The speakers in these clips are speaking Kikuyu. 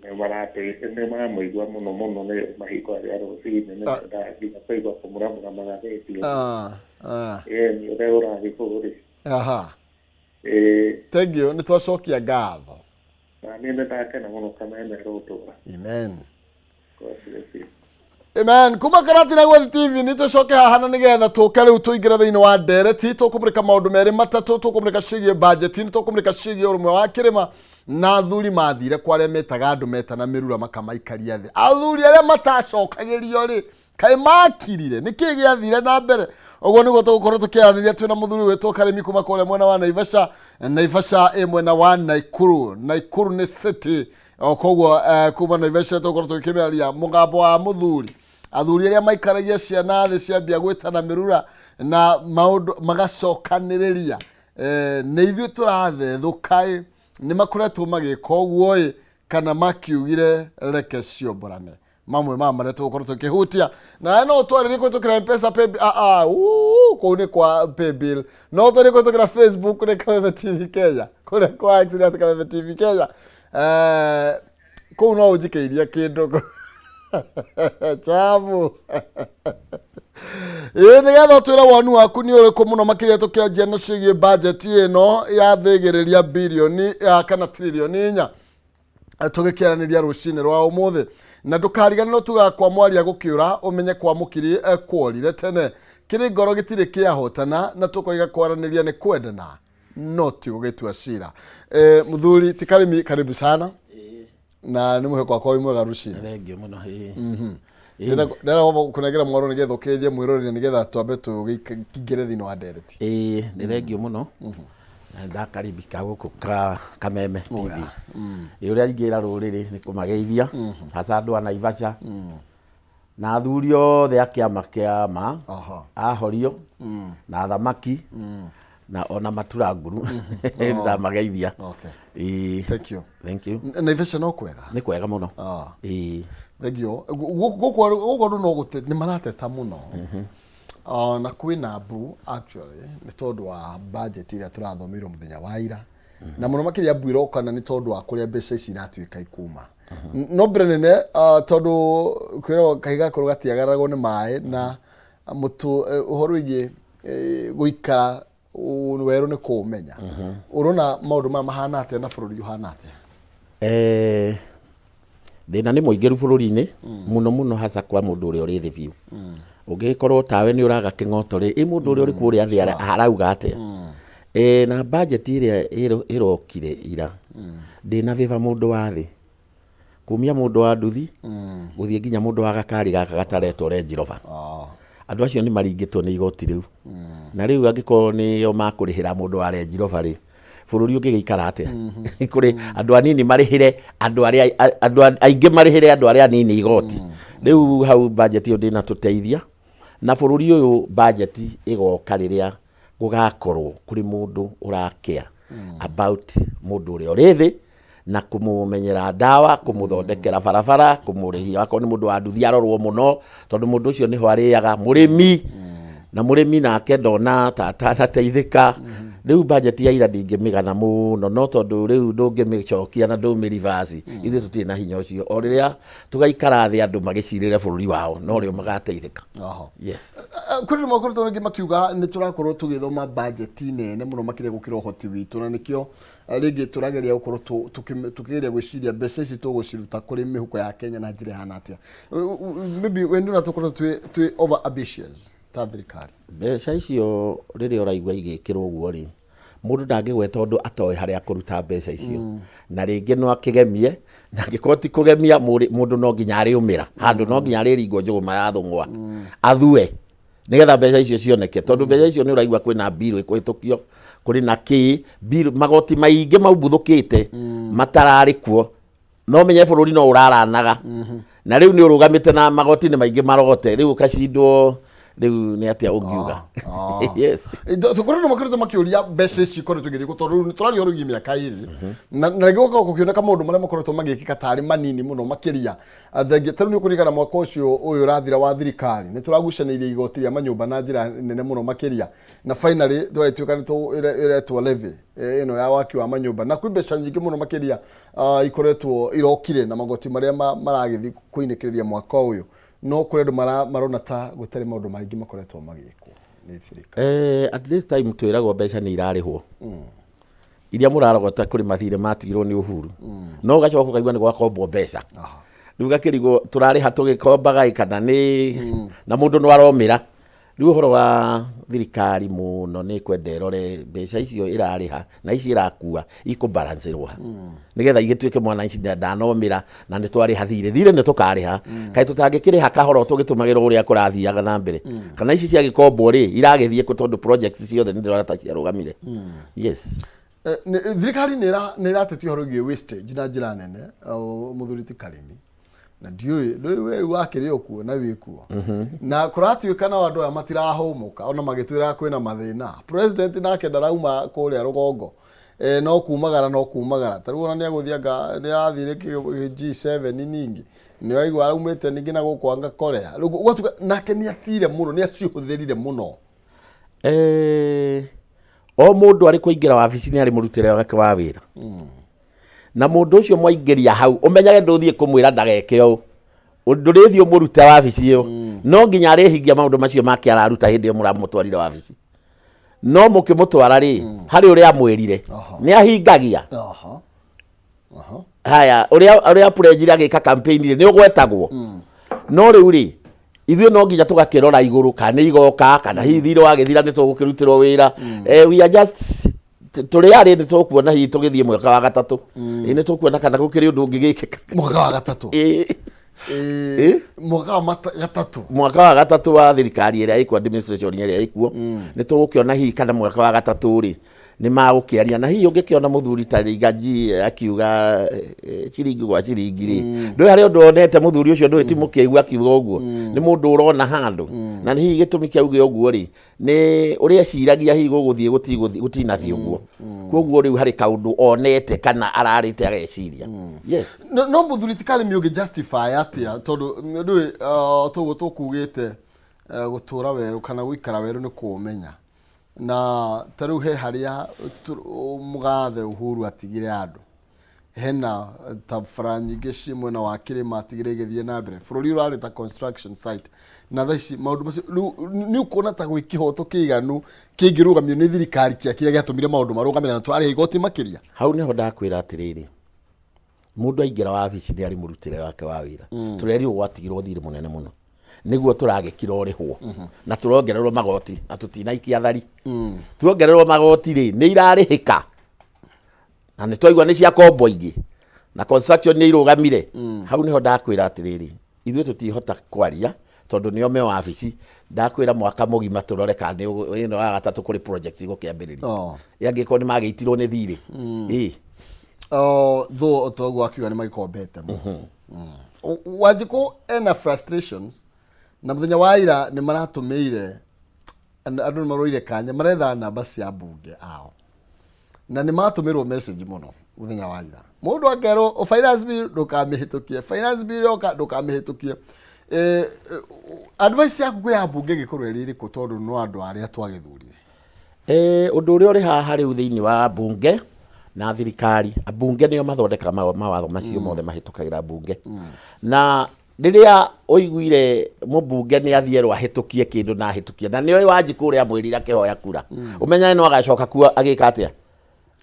Nĩ maramũigua mũno mũno nĩ mahingo arĩa rũcinĩ nĩ mendaga nginya kũigua kũmũramũra magathĩti. Ah, ah. Ĩĩ, ũrĩa ũrathiĩ bũrũri. Ĩĩ. Thank you, nĩ twacokia ngatho. Na niĩ nĩ ndakena mũno Kameme rũtũra. Amen. God bless you. Amen. Kuma Karatina Gwethi TV nĩ tũcoke haha na nĩgetha tũke rĩu tũingĩre thĩinĩ wa ndereti. Tũkũmũrĩka maũndũ merĩ matatũ, tũkũmũrĩka ciĩgiĩ bajeti, nĩ tũkũmũrĩka ciĩgiĩ ũrũmwe wa kĩrĩma na athuri mathire kwa arĩa metaga andũ metana mĩrura makamaikaria thĩ. Athuri arĩa matacokagĩrio rĩ, kaĩ makirire? Nĩ kĩĩ gĩathire na mbere? Ũguo nĩguo tũgũkorwo tũkĩaranĩria twĩna mũthuri wĩtwo Karĩmi kuma kũrĩa mwena wa Naivasha. Naivasha ĩ mwena wa Naikuru. Naikuru nĩ city. O koguo kuma Naivasha tũgũkorwo tũgĩkĩmĩaria mũgambo wa mũthuri. Athuri arĩa maikaragia ciana thĩ ciambia gwĩtana mĩrura na maũndũ magacokanĩrĩria. Nĩ ithuĩ tũrathethũka ĩ, nĩ makoretwo magĩka ũguo ĩ, kana makiugire reke ciomborane. Mamwe ma marĩa tũgũkorwo tũkĩhutia na no twarĩrie kũhĩtũkĩra Mpesa pay ah, ah, uu, kũu nĩ kwa paybill, no twarĩrie kũhĩtũkĩra Facebook nĩ Kameme TV Kenya, kũrĩa kwa X nĩ atĩ Kameme TV Kenya. Kũu no ũnjikĩirie kĩndũ chabu. Ĩĩ, nĩgetha ũtwĩre woni waku nĩ ũrĩkũ mũno makĩria tũkĩanjia na ciĩgiĩ bajeti ĩno ya thĩgĩrĩria birioni kana tiririoni 4 tũgĩkĩaranĩria rũcinĩ rwa ũmũthĩ. Na ndũkariganĩrwo tugaga kwa mwaria gũkĩũra ũmenye kwa mũkiri kworire tene. Kĩrĩ ngoro gĩtirĩ kĩahotana, na tũkoiga kwaranĩria nĩ kwendana no ti gũgĩtua cira. Mũthuri ti Karĩmi, karibu sana. Na nĩ mũheko wakwa wĩ mwega rũcinĩ. Thengiũ mũno, ĩĩ. Ndĩrenda kũnengera mwaro nĩgetha ũkĩrie mwĩroreri, nĩgetha twambe tũgĩkingĩre thĩinĩ wa ndereti. Ĩĩ, nĩ thengiũ mũno. Na ndakaribika gũkũ ka Kameme TV. Ĩ, ũrĩa ingĩra rũrĩrĩ nĩ kũmageithia, hasa andũ a Naivasha na athuri othe a kĩama kĩa ma ahorio na athamaki na ona maturanguru, nĩ ndamageithia. Ĩĩ. Thank you. Thank you. Naivasha no kwega? Nĩ kwega mũno. Ĩĩ. Thank you. Gũkũ andũ no gũte nĩ marateta mũno. Na kwĩna mbu actually nĩ tondũ wa budget ĩrĩa tũrathomeirwo mũthenya wa ira. Na mũno makĩria mbu ĩrokana nĩ tondũ wa kũrĩa mbeca ici iratuĩka ikuma. No mbere nene, tondũ kwĩrwo kahiga gakũrũ gatiagararagwo nĩ maĩ na mũtũ, ũhoro wĩgiĩ gũikara werũ nĩ kũũmenya. Ũrona maũndũ maya mahana atĩa na bũrũri ũhana atĩa? Thĩna nĩ mũingĩru bũrũri-inĩ mũno mũno, hasa kwa mũndũ ũrĩa ũrĩ thĩ biũ. Ũngĩgĩkorwo tawe nĩ ũraga kĩng'oto rĩ, ĩ mũndũ ũrĩa ũrĩ kũrĩa thĩ arauga atĩa? Na budget ĩrĩa ĩrokire ira ndĩna bĩba mũndũ wa thĩ, kumia mũndũ wa nduthi gũthiĩ nginya mũndũ wa gakari gaka gataretwo Range Rover. Andũ acio nĩ maringĩtwo nĩ igoti rĩu, na rĩu angĩkorwo nĩo makũrĩhĩra mũndũ wa Range Rover rĩ, bũrũri ũngĩgĩikara atĩa? Kũrĩ andũ anini marĩhĩre andũ arĩa andũ aingĩ marĩhĩre andũ arĩa anini igoti. Rĩu hau budget ĩyo ndĩnatũteithia na bũrũri ũyũ. Budget ĩgoka rĩrĩa gũgakorwo kũrĩ mũndũ ũrakĩa about mũndũ ũrĩa ũrĩ thĩ na kũmũmenyera ndawa, kũmũthondekera barabara, kũmũrĩhia akorwo nĩ mũndũ wa nduthi arorwo mũno, tondũ mũndũ ũcio nĩho arĩaga mũrĩmi, na mũrĩmi nake ndona ta atanateithĩka. Rĩu budget ya ira ndingĩmĩgana mũno, no tondũ rĩu ndũngĩmĩcokia na ndũmĩribasi, ithuĩ tũtirĩ na hinya ũcio. O rĩrĩa tũgaikara thĩ andũ magĩcirĩre bũrũri wao, no rĩo magateithĩka. Yes. Kũrĩ rĩmwe makoretwo rĩngĩ makiuga nĩ tũrakorwo tũgĩthoma bajeti nene mũno makĩria gũkĩra ũhoti witũ, na nĩkĩo rĩngĩ tũrageria gũkorwo tũkĩgeria gwĩciria mbeca ici tũgũciruta kũrĩ mĩhuko ya Kenya na njĩra ĩhana atĩa. Maybe we nĩ tũkorwo twĩ over ambitious ta thirikari? Mbeca icio rĩrĩa ũraigua igĩkĩrwo ũguo rĩ, mũndũ ndangĩgweta ũndũ atoĩ harĩa akũruta mbeca icio, na rĩngĩ no akĩgemie, na angĩkorwo ti kũgemia, mũndũ no nginya arĩũmĩra handũ, no nginya arĩringwo njũgũma ya thũng'wa athue nĩgetha mbeca icio cioneke, tondũ mbeca icio nĩ ũraigua kwĩna mbirũ ĩkũhĩtũkio, kũrĩ na kĩ mbirũ, magoti maingĩ maumbuthũkĩte matararĩ kuo. No menye bũrũri no ũraranaga, na rĩu nĩ ũrũgamĩte na magoti nĩ maingĩ marogote, rĩu ũkacindwo. Rĩu nĩ atĩa ũngiuga? Yes. Tũkoretwo makoretwo makĩũria mbeca ici ikoretwo igĩthiĩ kũ, tondũ rĩu tũraria ũhoro wĩgiĩ mĩaka 2 na rĩngĩ gũkorwo gũkĩoneka maũndũ marĩa makoretwo magĩkĩka tarĩ manini mũno makĩria. Thengia ta rĩu nĩ ũkũririkana mwaka ũcio ũyũ ũrathira wa thirikari nĩ tũragucanĩirie igoti rĩa manyũmba na njĩra nene mũno makĩria, na finally twagĩtuĩka nĩ ĩretwo levy ĩno ya waki wa manyũmba, na kwĩ mbeca nyingĩ mũno makĩria ikoretwo irokire na magoti marĩa maragĩthiĩ kũinĩkĩrĩria mwaka ũyũ, no kũrĩ andũ marona ta gũtarĩ maũndũ maingĩ makoretwo magĩkwo nĩ thirikari. At this time twĩragwo mbeca nĩ irarĩhwo iria mũrarogota kũrĩ mathirĩ matigirwo nĩ Uhuru, no ũgacoka ũkaigua nĩ gwakombwo mbeca. Rĩu gakĩrigwo tũrarĩha tũgĩkombaga ĩ kana nĩ na mũndũ no aromĩra. Rĩu ũhoro wa thirikari mũno nĩ kwenda ĩrore mbeca icio ĩrarĩha na ici ĩrakua ikũbalancĩrwo ha, nĩgetha igĩtuĩke mwananchi ndanomĩra na nĩ twarĩha thirĩ. Thirĩ nĩ tũkarĩha, kaĩ tũtangĩkĩrĩha kahora tũgĩtũmagĩrwo ũrĩa kũrathiaga na mbere? Kana ici ciagĩkombwo rĩ, iragĩthiĩ kũ? Tondũ projects ciothe nĩ ndĩrona ta ciarũgamire. Yes. Thirikari nĩ ĩratetia ũhoro wĩgiĩ wastage na njĩra nene, mũthuri ti Karimi, na ndiũĩ ndũĩ we rĩu wakĩrĩ o kuo na wĩ kuo, na kũratuĩka nao andũ aya matirahũmũka ona magĩtwĩraga kwĩna mathĩna. President nake ndarauma kũrĩa rũgongo, no kumagara, no kumagara. Ta rĩu ona nĩ agũthiĩ, anga nĩ arathire G7, ningĩ nĩ waigua araumĩte ningĩ na gũkũ anga Korea. Rĩu ũgatuĩka nake nĩ athire mũno, nĩ acihũthĩrire mũno. O mũndũ arĩ kũingĩra wabici nĩ arĩ mũrutĩre wake wa wĩra, na mũndũ ũcio mwaingĩria hau ũmenyage ndũthiĩ kũmwĩra ndageke ũũ, ndũrĩthiĩ ũmũrute wabici ĩyo. No nginya arĩhingia maũndũ macio make araruta hĩndĩ ĩyo mũramũtwarire wabici. No mũkĩmũtwara rĩ, harĩ ũrĩa amwĩrire nĩ ahingagia. aha aha Haya, ũrĩa pledge agĩka campaign rĩ, nĩ ũgwetagwo. No rĩu rĩ, ithuĩ no nginya tũgakĩrora igũrũ kana nĩ igoka, kana hihi thirĩ wagĩthira nĩ tũgũkĩrutĩrwo wĩra. We are just tũrĩ arĩ nĩ tũkuona hihi tũgĩthiĩ mwaka wa gatatũ. Ĩ, nĩ tũkuona kana gũkĩrĩ ũndũ ũngĩgĩkĩka. Mwaka wa gatatũ? Ĩ. Mwaka wa gatatũ. Mwaka wa gatatũ wa thirikari ĩrĩa ĩkuo, administration ĩrĩa ĩkuo, nĩ tũgũkĩona hihi kana mwaka wa gatatũ rĩ, nĩ magũkĩaria. Na hihi ũngĩkĩona mũthuri ta Rigathi akiuga ciringi gwa ciringi rĩ, ndũĩ harĩ ũndũ onete mũthuri ũcio, ndũĩ ti mũkĩigua akiuga ũguo nĩ mũndũ ũrona handũ, na hihi gĩtũmi kĩa auge ũguo rĩ, nĩ ũrĩa eciragia hihi gũgũthiĩ gũtinathiĩ ũguo. Koguo rĩu harĩ kaũndũ onete kana ararĩte ageciria. Yes. No mũthuri ti Karĩmi, ũngĩ justify atĩa? Tondũ ndũĩ toguo tũkugĩte, gũtũra werũ kana gũikara werũ nĩ kũũmenya, na ta rĩu he harĩa mũgathe Uhuru atigire andũ hena ta bara nyingĩ ciĩ mwena wa kĩrĩma atigire igĩthiĩ na mbere, bũrũri ũrarĩ ta construction site, na thaa ici maũndũ macio rĩu nĩ ũkuona ta gwĩ kĩhoto kĩiganu kĩngĩrũgamio nĩ thirikari kĩa kĩrĩa gĩatũmire maũndũ marũgame na tũrarĩha igoti makĩria? Hau nĩho ndakwĩra atĩrĩrĩ, mũndũ aingĩra wabici nĩ arĩ mũrutĩre wake wa wĩra. Tũrerirwo gwatigirwo thirĩ mũnene mũno, nĩguo tũragĩkira ũrĩhwo na tũrongererwo magoti na tũtinaikia thari. Tuongererwo magoti rĩ, nĩ irarĩhĩka? Na nĩ twaigua nĩ cia kombo ingĩ na construction nĩ irũgamire. Hau nĩho ndakwĩra atĩrĩrĩ, ithuĩ tũtihota kwaria tondũ nĩo me wabici. Ndakwĩra mwaka mũgima tũrore kana nĩ ĩno ya gatatũ kũrĩ projects igũkĩambĩrĩria. Ĩ, angĩkorwo nĩ magĩitirwo nĩ thirĩ. Ĩ. Oh, though toguo akiuga nĩ magĩkombete mũno. Wanjikũ ena frustrations, na mũthenya wa ira nĩ maratũmĩire andũ nĩ maroire kanya maretha namba cia mbunge ao, na nĩ matũmĩrwo message mũno mũthenya wa ira, mũndũ akerwo, "O finance bill ndũkamĩhĩtũkie, finance bill yoka ndũkamĩhĩtũkie." Advice yaku kwĩ ambunge ĩgĩkorwo ĩrĩ ĩrĩkũ, tondũ no andũ arĩa twagĩthurire? Ũndũ ũrĩa ũrĩ haha rĩu thĩinĩ wa mbunge na thirikari, ambunge nĩo mathondekaga mawatho macio mothe mahĩtũkagĩra mbunge. Na rĩrĩa ũiguire mũmbunge nĩ athiĩ erwo ahĩtũkie kĩndũ na ahĩtũkie, na nĩoĩ Wanjikũ ũrĩa amwĩrire akĩhoya kura, ũmenyane no agacoka kuo agĩka atĩa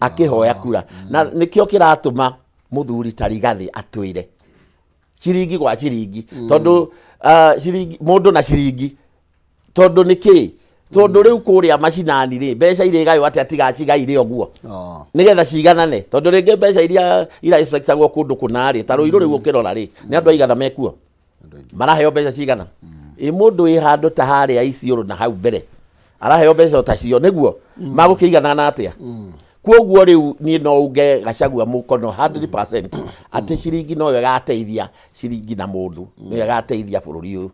akĩhoya kura. Na nĩkĩo kĩratũma mũthuri ta Rigathĩ atwĩre ciringi gwa ciringi, tondũ ciringi mũndũ na ciringi, tondũ nĩ kĩ? Tondũ rĩu kũrĩa macinani rĩ, mbeca irĩgaywo atĩa tiga cigaire ũguo nĩgetha ciganane? Tondũ rĩngĩ mbeca iria ira expectagwo kũndũ kũna rĩ, ta Rũirũ rĩu ũkĩrora rĩ, nĩ andũ aigana mekuo maraheo mbeca cigana? Ĩ mũndũ wĩ handũ ta harĩa Isiolo na hau mbere araheo mbeca o tacio, nĩguo magũkĩiganana atĩa? Kuoguo rĩu niĩ no uge Gachagua mũkono 100% atĩ ciringi noyo ĩgateithia, ciringi na mũndũ nĩyo ĩgateithia bũrũri ũyũ.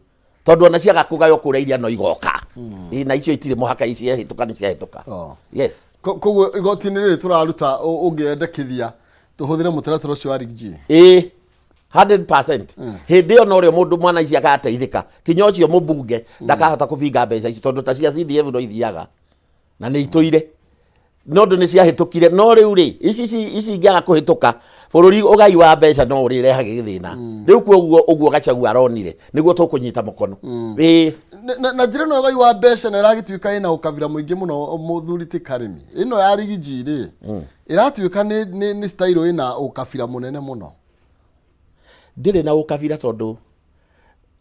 Tondũ ona ciaga kũgaywo kũrĩa iria no igoka. Ĩ, na icio itirĩ mũhaka, ciahĩtũka nĩ ciahĩtũka. Oh. Yes. Koguo igoti-inĩ rĩrĩ tũraruta ũngĩendekithia tũhũthĩre mũtaratara ũcio wa Riggy G? Ĩ, 100%. Hĩndĩ ĩyo norĩo mũndũ mwana ici agateithĩka, kinya ũcio mũmbunge ndakahota kũbinga mbeca icio, tondũ ta cia CDF no ithiaga na nĩ itũire no ndũ nĩ ciahĩtũkire. No rĩu rĩ, ici ingĩaga kũhĩtũka, bũrũri ũgai wa mbeca no ũrĩrehaga gĩthĩna rĩu. Koguo ũguo Gachagua aronire nĩguo tũkũnyita mũkono, ĩĩ. Na njĩra ĩno ũgai wa mbeca na ĩragĩtuĩka ĩna ũkabira mũingĩ mũno, mũthuri ti Karĩmi, ĩno ya Riggy G rĩ, ĩratuĩka nĩ style ĩna ũkabira mũnene mũno. Ndĩrĩ na ũkabira, tondũ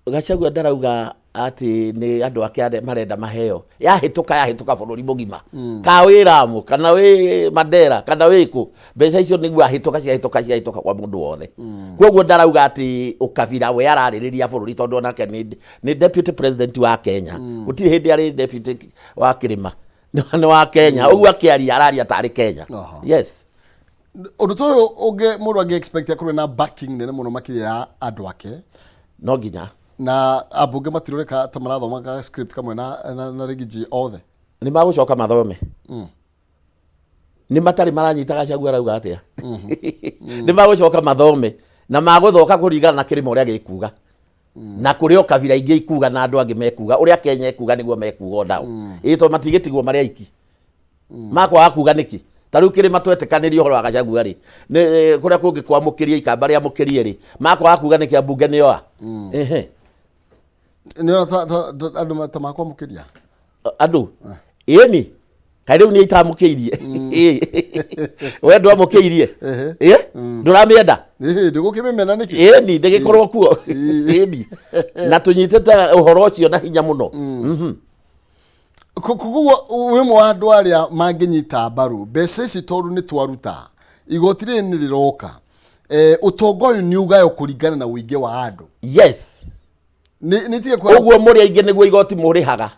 Gachagua ndarauga atĩ nĩ andũ ake arĩa marenda maheo. Yahĩtũka, yahĩtũka bũrũri mũgima, ka wĩ Lamu kana wĩ Mandera kana wĩ kũ, mbeca icio nĩguo ahĩtũka, ciahĩtũka, ciahĩtũka kwa mũndũ wothe. Koguo ndarauga atĩ ũkabira, we ararĩrĩria bũrũri, tondũ onake nĩ deputy president wa Kenya. Gũtirĩ hĩndĩ arĩ deputy wa kĩrĩma, nĩ wa Kenya. Ũguo akĩaria araria tarĩ Kenya. Yes. Ũndũ ta ũyũ ũngĩ mũndũ angĩ expect akorwo na backing nene mũno makĩria ya andũ ake. No nginya. Na ambunge matironeka ta marathoma ga script kamwe na Riggy G othe. Nĩ magũcoka mathome. Nĩ matarĩ maranyita Gachagua arauga atĩa. Nĩ magũcoka mathome na magũthoka kũringana na kĩrĩma ũrĩa gĩkuga, na kũrĩ o kabira ingĩ ikuga na andũ angĩ mekuga ũrĩa Kenya ekuga nĩguo mekuga onao. Ĩ, tondũ matigĩtigwo marĩ aiki makwaga kuga nĩkĩ. Ta rĩu kĩrĩma twetĩkanĩria ũhoro wa Gachagua rĩ, nĩ kũrĩa kũngĩ kwamũkĩria ikamba rĩamũkĩrie rĩ, makwaga kuga nĩkĩ? Ambunge nĩo a? Ehe. Nĩ ta andũ ta makwamũkĩria. Andũ ĩni, kaĩ rĩu nĩ itamũkĩirie? Ĩ. We ndwamũkĩirie? Ĩ, ndũramĩenda? Ĩhĩ, ndũgũkĩmĩmena nĩkĩ? Ĩni, ndĩgĩkorwo kuo. Ĩni, na tũnyitĩte ũhoro ũcio na hinya mũno. Koguo wĩ mwe wa andũ arĩa mangĩnyita mbaru mbeca ici, tondũ nĩ twaruta igoti rĩrĩ nĩ rĩroka. Ũtonga ũyũ nĩ ũgayo kũringana na ũingĩ wa andũ. Yes. Nĩ tige kwa Ũguo mũrĩ aingĩ nĩguo igoti mũrĩhaga,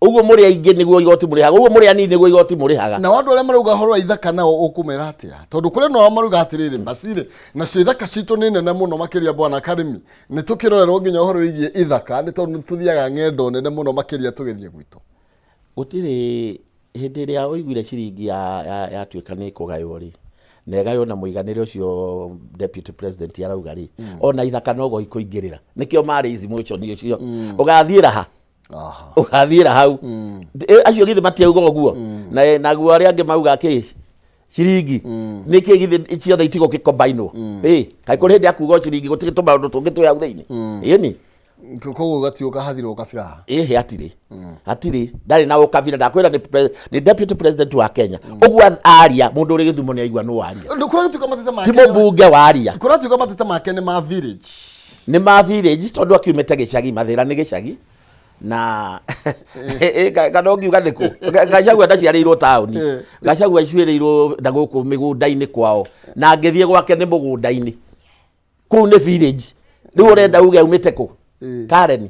ũguo mũrĩ aingĩ nĩguo igoti mũrĩhaga, ũguo mũrĩ anini nĩguo igoti mũrĩhaga. Na andũ arĩa marauga ũhoro wa ithaka nao ũkũmera atĩa? Tondũ kũrĩ nao marauga atĩrĩrĩ, macirĩ nacio ithaka citũ nĩ nene mũno makĩria, bwana Karĩmi, nĩ tũkĩrorerwo nginya ũhoro wĩgiĩ ithaka, nĩ tondũ nĩ tũthiaga ng'endo nene mũno makĩria tũgĩthiĩ gwitũ. Gũtirĩ hĩndĩ ĩrĩa ũiguire ciringi yatuĩka nĩ ĩkũgaywo rĩ, na ĩgaywo na mũiganĩre ũcio deputy president arauga rĩ, ona ithaka nogo ikũingĩrĩra. Nĩkĩo marĩ ici motion ũcio ũgathiĩra ha? Ũgathiĩra hau. Acio githĩ matiauga ũguo? Na naguo arĩa angĩ mauga kĩ ciringi nĩkĩ? Githĩ ciothe itigũgĩkombainwo? Ĩ, kaĩ kũrĩ hĩndĩ ya kuga ciringi gũtirĩ tũmaũndũ tũngĩ twĩ hau thĩinĩ? Ĩni. Koguo gatiũka hathirwo kabira haha? Ĩhĩ, hatirĩ, hatirĩ, ndarĩ na ũkabira. Ndakwĩra nĩ deputy president wa Kenya. Ũguo aria, mũndũ ũrĩ Gĩthumo nĩ aigua nũ waria. Kũratuĩka mateta Ti make mũmbunge waria. Kũratuĩka mateta make nĩ ma village. Nĩ ma village, tondũ akiumĩte gĩcagi. Mathĩra nĩ gĩcagi na kana ũngiuga nĩkũ? Gachagua ndaciarĩirwo taũni. Gachagua aciarĩirwo na gũkũ mĩgũnda-inĩ kwao, na angĩthiĩ gwake nĩ mũgũnda-inĩ kũu, nĩ village. Rĩu ũrenda uge aumĩte kũ? Karen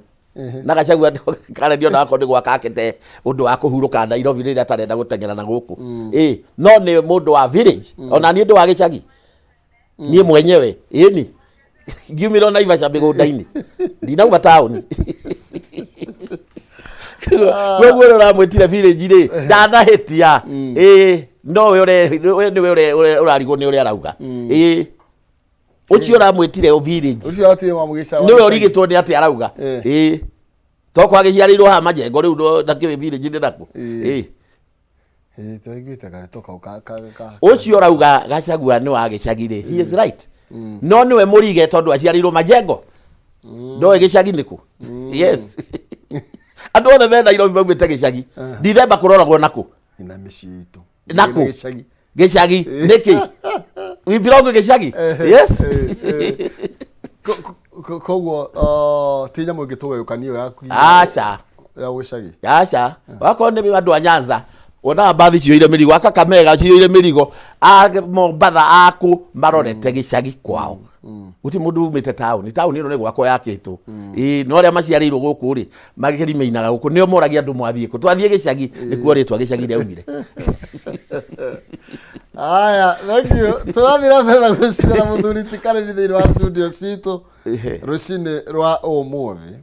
na Gachagua, Karen ona akorwo nĩ gwaka akĩte ũndũ wa kũhurũka Nairobi rĩrĩa atarenda gũteng'era na gũkũ. Ĩ, no nĩ mũndũ wa village. Ona niĩ ndĩ wa gĩcagi niĩ mwenyewe. Ĩni, ngiumĩra Naivasha mĩgũnda-inĩ, ndinauma taũni. Koguo ũrĩa ũramwĩtire village rĩ, ndanahĩtia. Ĩ, no we we nĩwe ũrarigwo nĩ ũrĩa arauga. Ĩ, ũcio ũramwĩtire o village. Ũcio atiĩ wa mũgĩca. Nĩwe ũrigĩtwo nĩ atĩ arauga. Ĩ, toko agĩciarĩirwo haha Majengo rĩu ndakĩũĩ village nĩ nakũ. Ĩ. Tũraiguĩte garetwo kau ka Ũcio ũrauga Gachagua nĩ wa gĩcagi rĩ, he is right, no nĩwe mũrige, tondũ aciarĩirwo Majengo, ndoĩ gĩcagi nĩkũ. Yes, andũ othe me Nairobi maumĩte gĩcagi. Ndithemba kũroragwo nakũ? Na mĩciĩ itũ. Nakũ? Gĩcagi. Gĩcagi nĩkĩ? We belong gĩcagi, yes. Koguo ti nyamũ ĩngĩtũgayũkania ĩyo yaku Aca. ya gĩcagi. Aca, wakorwo nĩ andũ a Nyanza, wonaga mbathi ciyũire mĩrigo, a Kakamega ciyũire mĩrigo, a Mombatha, akũ marorete gĩcagi kwao. Gũtirĩ mũndũ umĩte taũni. Taũni ĩno nĩ gwakwo yakĩtwo. Ĩĩ, no arĩa maciarĩirwo gũkũ rĩ, makĩrimeinaga gũkũ, nĩo moragia andũ, mwathiĩ kũ? Twathiĩ gĩcagi. Nĩkuo rĩtwa gĩcagi rĩaumire. Aya, thank you. Tũrathiĩ na mbere na gwĩciria na mũthuri ti Karĩmi thĩinĩ wa studio citũ rũcinĩ rwa ũmũthĩ.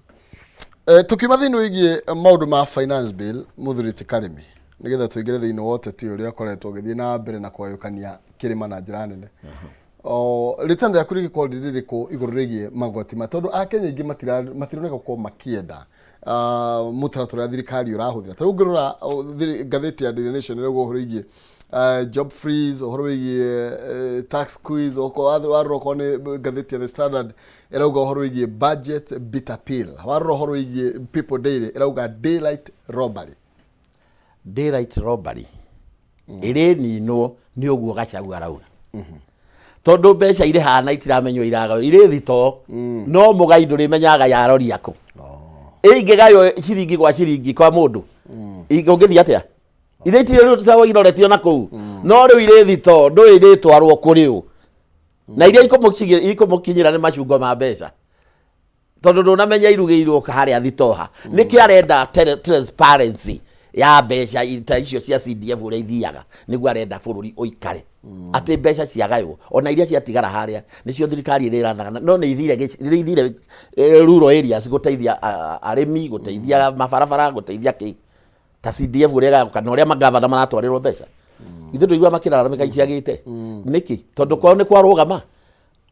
Tukiuma thĩinĩ wĩgiĩ maũndũ ma finance bill, mũthuri ti Karĩmi, nĩgetha tũingĩre thĩinĩ wa ũteti ũrĩa ũkoretwo ũgĩthiĩ na mbere na kũgayũkania kĩrĩma na njĩra nene, o rĩtana rĩaku rĩgĩkorwo rĩrĩ rĩrĩkũ igũrũ rĩgiĩ magoti ma, tondũ akenya aingĩ matironeka gũkorwo makĩenda mũtaratara ũrĩa thirikari ũrahũthĩra. Ta rĩu ũngĩrora ngathĩti ya Daily Nation ĩrauga ũhoro wĩgiĩ job freeze, ũhoro wĩgiĩ tax squeeze. Okorwo warora, okorwo nĩ ngathĩti ya The Standard ĩrauga ũhoro wĩgiĩ budget bitter pill. Warora ũhoro wĩgiĩ People Daily ĩrauga daylight robbery. Daylight robbery ĩrĩninwo nĩ ũguo Gachagua arauga, tondũ mbeca irĩ hana itiramenywo iragaywo irĩ thitoo, no mũgai ndũrĩmenyaga yarori akũ. Ĩingĩgaywo ciringi gwa ciringi kwa mũndũ, ũngĩthiĩ atĩa? Ithe itirĩ rĩu tũtagwo iroretio na kũu, no rĩu irĩ thitoo, ndũĩ irĩtwarwo kũrĩ ũ, na iria ikũmũkinyĩra nĩ macungo ma mbeca, tondũ ndũnamenya irugĩirwo harĩa thitoha. Nĩkĩo arenda transparency ya mbeca ta icio cia CDF ũrĩa ithiaga, nĩguo arenda bũrũri ũikare atĩ mbeca ciagaywo, ona iria ciatigara harĩa nĩcio thirikari ĩrĩranaga, no nĩ ithire nĩ ithire rural areas gũteithia arĩmi, gũteithia mabarabara, gũteithia kĩ ta CDF ũrĩa ĩgayagwo kana ũrĩa magavana maratwarĩrwo mbeca. Ithuĩ tũigua makĩraramĩka iciagĩte nĩkĩ? Tondũ kwao nĩ kwarũgama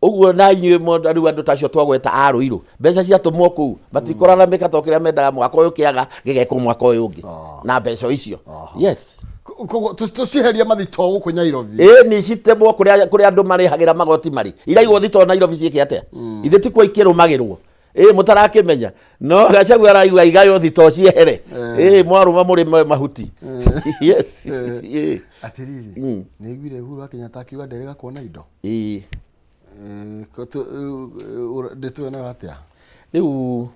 ũguo. Na inyuĩ rĩu andũ ta acio twagweta a Rũirũ, mbeca ciatũmwo kũu matikũraramĩka, to kĩrĩa mendaga mwaka ũyũ kĩaga gĩgekwo mwaka ũyũ ũngĩ na mbeca icio, yes. Koguo tũciherie mathitoo gũkũ Nairobi? Ĩ, nĩ citemwo kũrĩa andũ marĩhagĩra magoti marĩ, iraigwo thitoo Nairobi ciĩke atĩa? Ithe ti kuo ikĩrũmagĩrwo ĩ mũtarakĩmenya? No Gachagua araigua igaywo thitoo ciehere, ĩ mwarũma mũrĩ mahuti, yes, ĩ. Atĩrĩrĩ, nĩ iguire Uhuru wa Kenyatta akiuga nderĩga kuona indo. Ĩ. Ndeto ĩyo nayo atĩa? Rĩu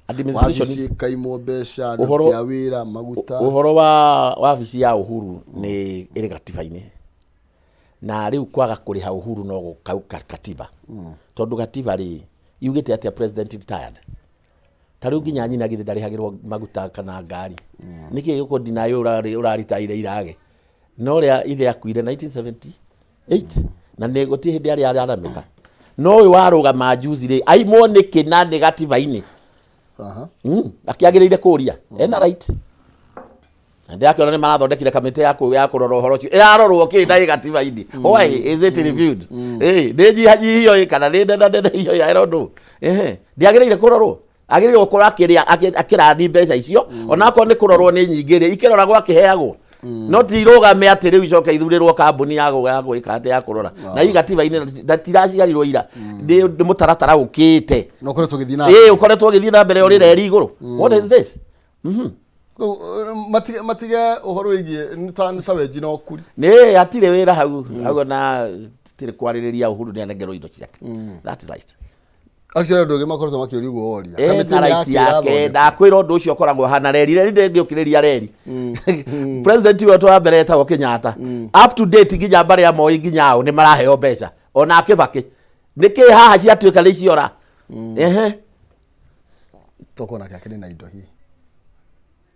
administration wabici ĩkaimwo mbeca, aruti a wĩra, maguta. Ũhoro wa wabici ya Uhuru nĩ ĩrĩ gatiba-inĩ, na rĩu kwaga kũrĩha Uhuru no gũkauka katiba, tondũ gatiba rĩ yugĩte atĩa? President retired, ta rĩu nginya nyina githĩ ndarĩhagĩrwo maguta kana ngari? Nĩkĩ gĩkũ ndinaĩ ũraritaire irage no ũrĩa ithe akuire 1978 na nĩ gũtirĩ hĩndĩ arĩa araramĩka, no ũyũ warũgama juzi rĩ aimwo nĩkĩ na nĩ gatiba-inĩ? Akĩagĩrĩire kũria, ena right. Na ndĩrakĩona nĩ marathondekire kamĩtĩ ya kũrora ũhoro ũcio, ĩrarorwo kĩ na ĩ gatiba-inĩ? Why is it reviewed? Nĩ nyihanyihio ĩ kana nĩ nenanenehio? I don't know. Ehe, ndĩagĩrĩire kũrorwo, agĩrĩirwo gũkorwo akĩrĩa akĩrani mbeca icio, onakorwo nĩ kũrorwo nĩ nyingĩ rĩ, ikĩroragwo akĩheagwo, no ti irũgame atĩ rĩu icoke ithurĩrwo kambuni ya gwĩka atĩ ya kũrora na ii gatiba-inĩ na tiraciarirwo ira, nĩ mũtaratara ũkĩte. No ũkoretwo ũgĩthiĩ na Ĩ, ũkoretwo ũgĩthiĩ na mbere ũrĩ reri igũrũ. What is this? Matige ũhoro wĩgiĩ nĩ ta wenji na ũkuri. Nĩ hatirĩ wĩra hau hau, na tirĩ kwarĩrĩria. Uhuru nĩ anengerwo indo ciake, that is right. Actually, andũ angĩ makoretwo makĩũria ũguo woria. Kamĩtĩ na nĩ right yake ĩrathondekwo. Ndakwĩra ũndũ ũcio ũkoragwo hana reri reri ndĩngĩũkĩrĩria reri. President witũ wa mbere etagwo Kenyatta, up to date nginya mbarĩ ya Moi nginya ao nĩ maraheo mbeca, ona Kĩbakĩ. Nĩkĩ haha ciatuĩka nĩ ciora? Ehe. Tokorwo nake akĩrĩ na indo hihi.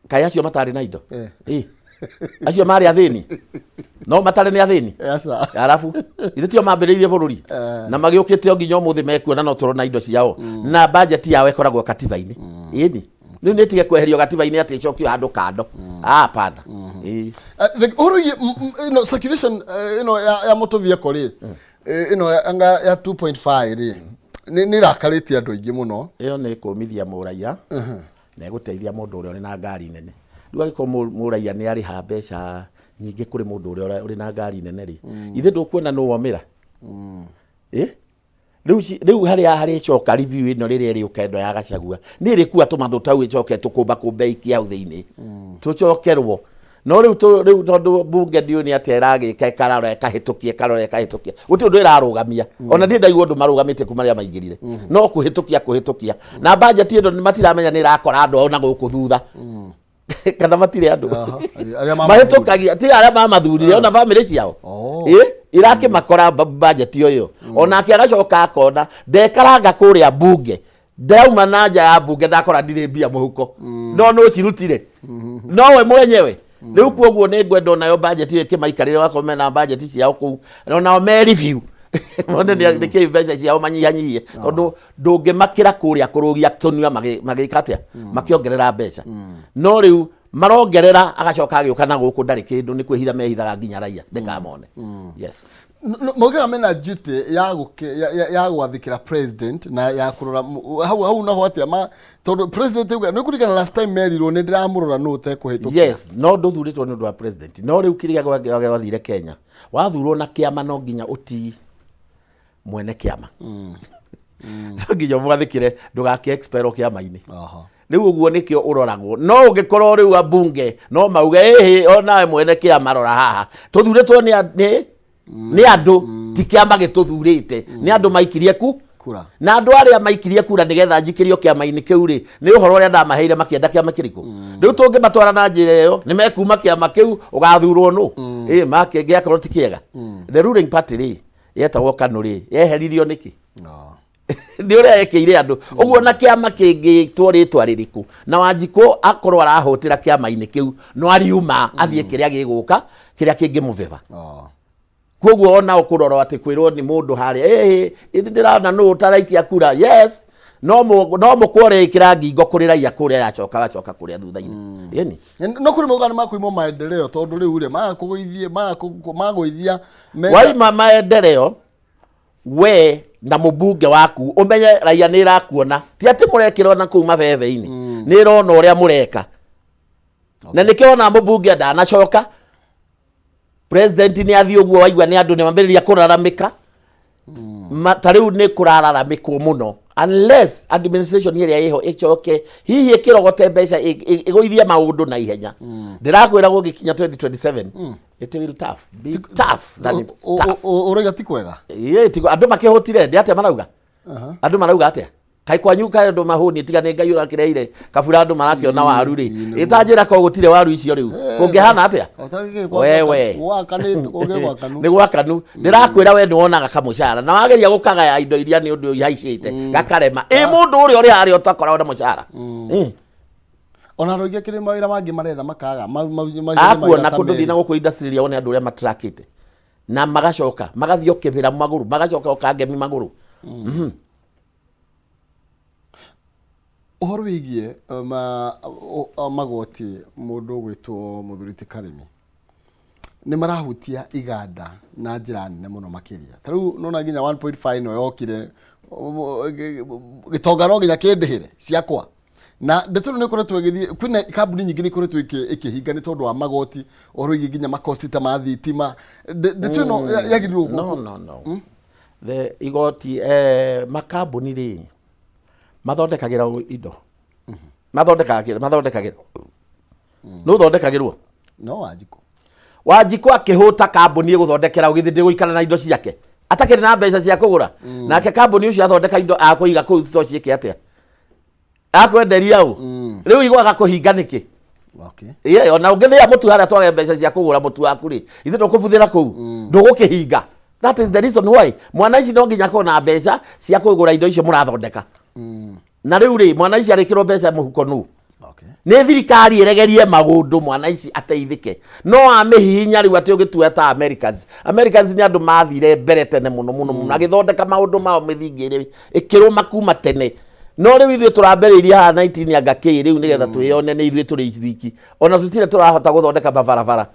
Kaĩ acio matarĩ na indo? Ĩ, acio marĩ athĩni, no matarĩ nĩ athĩni? Aca. Arabu ithe tio mambĩrĩirie bũrũri na magĩũkĩte o nginya ũmũthĩ mekuona no tũrona indo ciao na budget yao ĩkoragwo katiba-inĩ. Ĩni rĩu nĩ ĩtige kweherio gatiba-inĩ atĩ ĩcokio handũ kando. Ah, hapana. Ĩ. Ũhoro wĩgiĩ ĩno circulation ĩno ya motor vehicle rĩ, ĩno anga ya 2.5 rĩ, nĩ ĩrakarĩtie andũ aingĩ mũno. Ĩyo nĩ kũmithia mũraiya na ĩgũteithia mũndũ ũrĩa ũrĩ na ngari nene. Rĩu angĩkorwo mũraiya nĩ arĩha mbeca nyingĩ kũrĩ mũndũ ũrĩa ũrĩ na ngari nene rĩ, ithe ndũkuona nũ womĩra? Ĩ, rĩu rĩu harĩa harĩcoka review ĩno rĩrĩa ĩrĩũka ĩno ya Gachagua nĩ ĩrĩkua tũmatũ tau, ĩcoke tũkũmbakũmbe ikia hau thĩinĩ tũcokerwo. No rĩu rĩu tondũ bunge ndiũĩ nĩ atĩa ĩragĩka, ĩkarora ĩkahĩtũkia, ĩkarora ĩkahĩtũkia, gũtirĩ ũndũ ĩrarũgamia. Ona ndirĩ ndaigua ũndũ marũgamĩtie kuma rĩrĩa maingĩrire, no kũhĩtũkia kũhĩtũkia. Na budget ĩno matiramenya nĩ ĩrakora andũ ao na gũkũ thutha kana matirĩ andũ. Aha, arĩa mamathurire. Mahĩtũkagia ti arĩa mamathurire, ona bamĩrĩ ciao. Ĩ, irakĩmakora budget ũyũ, onake agacoka akona ndekaranga kũrĩa bunge, ndauma na nja ya bunge ndakora ndirĩ mbia mũhuko, no nũ cirutire? Nowe mwenyewe. Rĩu kuoguo nĩ ngwenda onayo budget ĩyo ĩkĩmaikarĩre, wakorwo mena budget ciao kũu, onao me review. Mone nĩ nĩkĩ mbeca ciao manyihanyihie, tondũ ndũngĩmakĩra kũrĩa kũrũgia tũnua magĩka atĩa, makĩongerera mbeca. No rĩu marongerera, agacoka agĩũka na gũkũ ndarĩ kĩndũ, nĩ kwĩhitha mehithaga nginya raia ndĩkamone. Yes. Maugaga mena duty ya ya gwathĩkĩra president na ya kũrora hau hau naho atĩa ma, tondũ president auga nĩ kũririkana last time merirwo nĩ ndĩramũrora nũ ũtekũhĩtũkia. Yes, no ndũthurĩtwo nĩ ũndũ wa president. No rĩu kĩrĩa gwathire Kenya, wathurwo na kĩama, no nginya ũtii mwene kĩama, no nginya ũmwathĩkĩre, ndũgakĩ expel kĩama-inĩ. Rĩu ũguo nĩkĩo ũroragwo. No ũngĩkorwo rĩu ambunge no mauge, ĩhĩ, onawe mwene kĩama rora haha, tũthurĩtwo nĩ andũ, ti kĩama gĩtũthurĩte, nĩ andũ maikirie ku kura. Na andũ arĩa maikirie kura nĩgetha njikĩrio kĩama-inĩ kĩu rĩ, nĩ ũhoro ũrĩa ndamaheire makĩenda kĩama kĩrĩkũ. Rĩu tũngĩmatwara na njĩra ĩyo, nĩ mekuma kĩama kĩu, ũgathurwo nũ ĩ make gĩakorwo ti kĩega. The ruling party rĩ, yetagwo KANU rĩ, yeheririo nĩkĩ? No. Nĩ ũrĩa ekĩire andũ ũguo. Na kĩama kĩngĩtwo rĩtwa rĩrĩkũ na Wanjikũ akorwo arahũtĩra kĩama-inĩ kĩu, no ariuma athiĩ kĩrĩa gĩgũka, kĩrĩa kĩngĩmũbeba. Koguo ona ũkũrora atĩ kwĩrwo nĩ mũndũ harĩa, ĩhĩ, ĩndĩ ndĩrona nũ ũtaraikia kura. Yes, no mũkwo ĩkĩra ngingo kũrĩ raia kũrĩa yacoka gacoka kũrĩa thutha-inĩ, ĩni. No kũrĩ maugaga nĩ makuimwo maendeleo, tondũ rĩu rĩ magakũgũithie magũithia waima maendeleo we na mũmbunge waku, ũmenye raia nĩ ĩrakuona, ti atĩ mũrekĩrwo na kũu mabebe-inĩ, nĩ ĩrona ũrĩa mũreka. Na nĩkĩo ona mũmbunge ndanacoka, president nĩ athiĩ ũguo, waigua nĩ andũ nĩ mambĩrĩria kũraramĩka. Ta rĩu nĩ kũrararamĩkwo mũno, unless administration ĩrĩa ĩho ĩcoke hihi ĩkĩrogote mbeca ĩgũithie maũndũ na ihenya. Ndĩrakwĩra gũgĩkinya 2027 it will tough be tough than tough. Ũrauga ti kwega? Ĩĩ, andũ makĩhũtire ndĩ atĩa marauga, andũ marauga atĩa? Kaĩ kwanyu kaĩ andũ mahũni? Tiga nĩ Ngai ũrakĩreire kabura, andũ marakĩona waru rĩ, ĩtanjĩra ko gũtirĩ waru icio rĩu kũngĩhana atĩa? Wewe. Gwakanĩte kũngĩ gwakanu. Nĩ gwakanu. Ndĩrakwĩra we nĩ wonaga kamũcara na wageria gũkagaya indo iria nĩ ũndũ ihaicĩte gakarema. Ĩ mũndũ ũrĩa ũrĩ harĩa ũtakoragwo na mũcara? Ona andũ aingĩ kĩrĩ mawĩra mangĩ maretha makaga macio nĩ mawĩra akuona ta kũndũ thiĩ merĩ. Na gũkũ industry ĩrĩa wone andũ ũrĩa matrakĩte na magacoka magathiĩ o kĩbĩra magũrũ, magacoka o kangemi magũrũ. Ũhoro wĩgiĩ magoti, mũndũ ũgwĩtwo mũthuri ti Karĩmi, nĩ marahutia iganda na njĩra nene mũno makĩria. Ta rĩu nona nginya 1.5 ĩno yokire, gĩtonga no nginya kĩndĩhĩre ciakwa. Na ndeto ĩno nĩ ĩkoretwo ĩgĩthiĩ, kwĩna kambuni nyingĩ nĩ ikoretwo ĩkĩhinga nĩ tondũ wa magoti, ũhoro wĩgiĩ nginya makosti ta ma thitima. Ndeto ĩno yagĩrĩirwo No, no, no, the igoti, makambuni rĩ, mathondekagĩra indo, mathondekagĩra, mathondekagĩra nĩ ũthondekagĩrwo. No Wanjikũ. Wanjikũ akĩhũta kambuni ĩgũthondekera ũgĩthĩ ndĩgũikara na indo ciake atakĩrĩ na mbeca cia kũgũra. Nake kambuni ũcio athondeka indo akũiga kũu to ciĩke atĩa? Akwenderia ũ? Rĩu igwaga kũhinga nĩkĩ? Okay. Ĩĩ, ona ũngĩthĩa mũtu harĩa twage mbeca cia kũgũra mũtu waku rĩ, ithe ndũkũbuthĩra kũu, ndũgũkĩhinga. That is the reason why mwana ici no nginya akorwo na mbeca cia kũgũra indo icio mũrathondeka. Na rĩu rĩ, mwana ici arĩkĩrwo mbeca mũhuko nũ? Okay. Nĩ thirikari ĩregerie maũndũ, mwana ici ateithĩke. No amĩhihinya rĩu atĩ ũgĩtua ta Americans. Americans nĩ andũ mathire mbere tene mũno mũno mũno, agĩthondeka maũndũ mao, mĩthingi ĩrĩ ĩkĩrũma kuma tene. No rĩu ithuĩ tũrambĩrĩirie haha 19 anga kĩ rĩu nĩgetha twĩyone nĩ ithuĩ tũrĩ ithuiki, ona tũtirĩ tũrahota gũthondeka mabarabara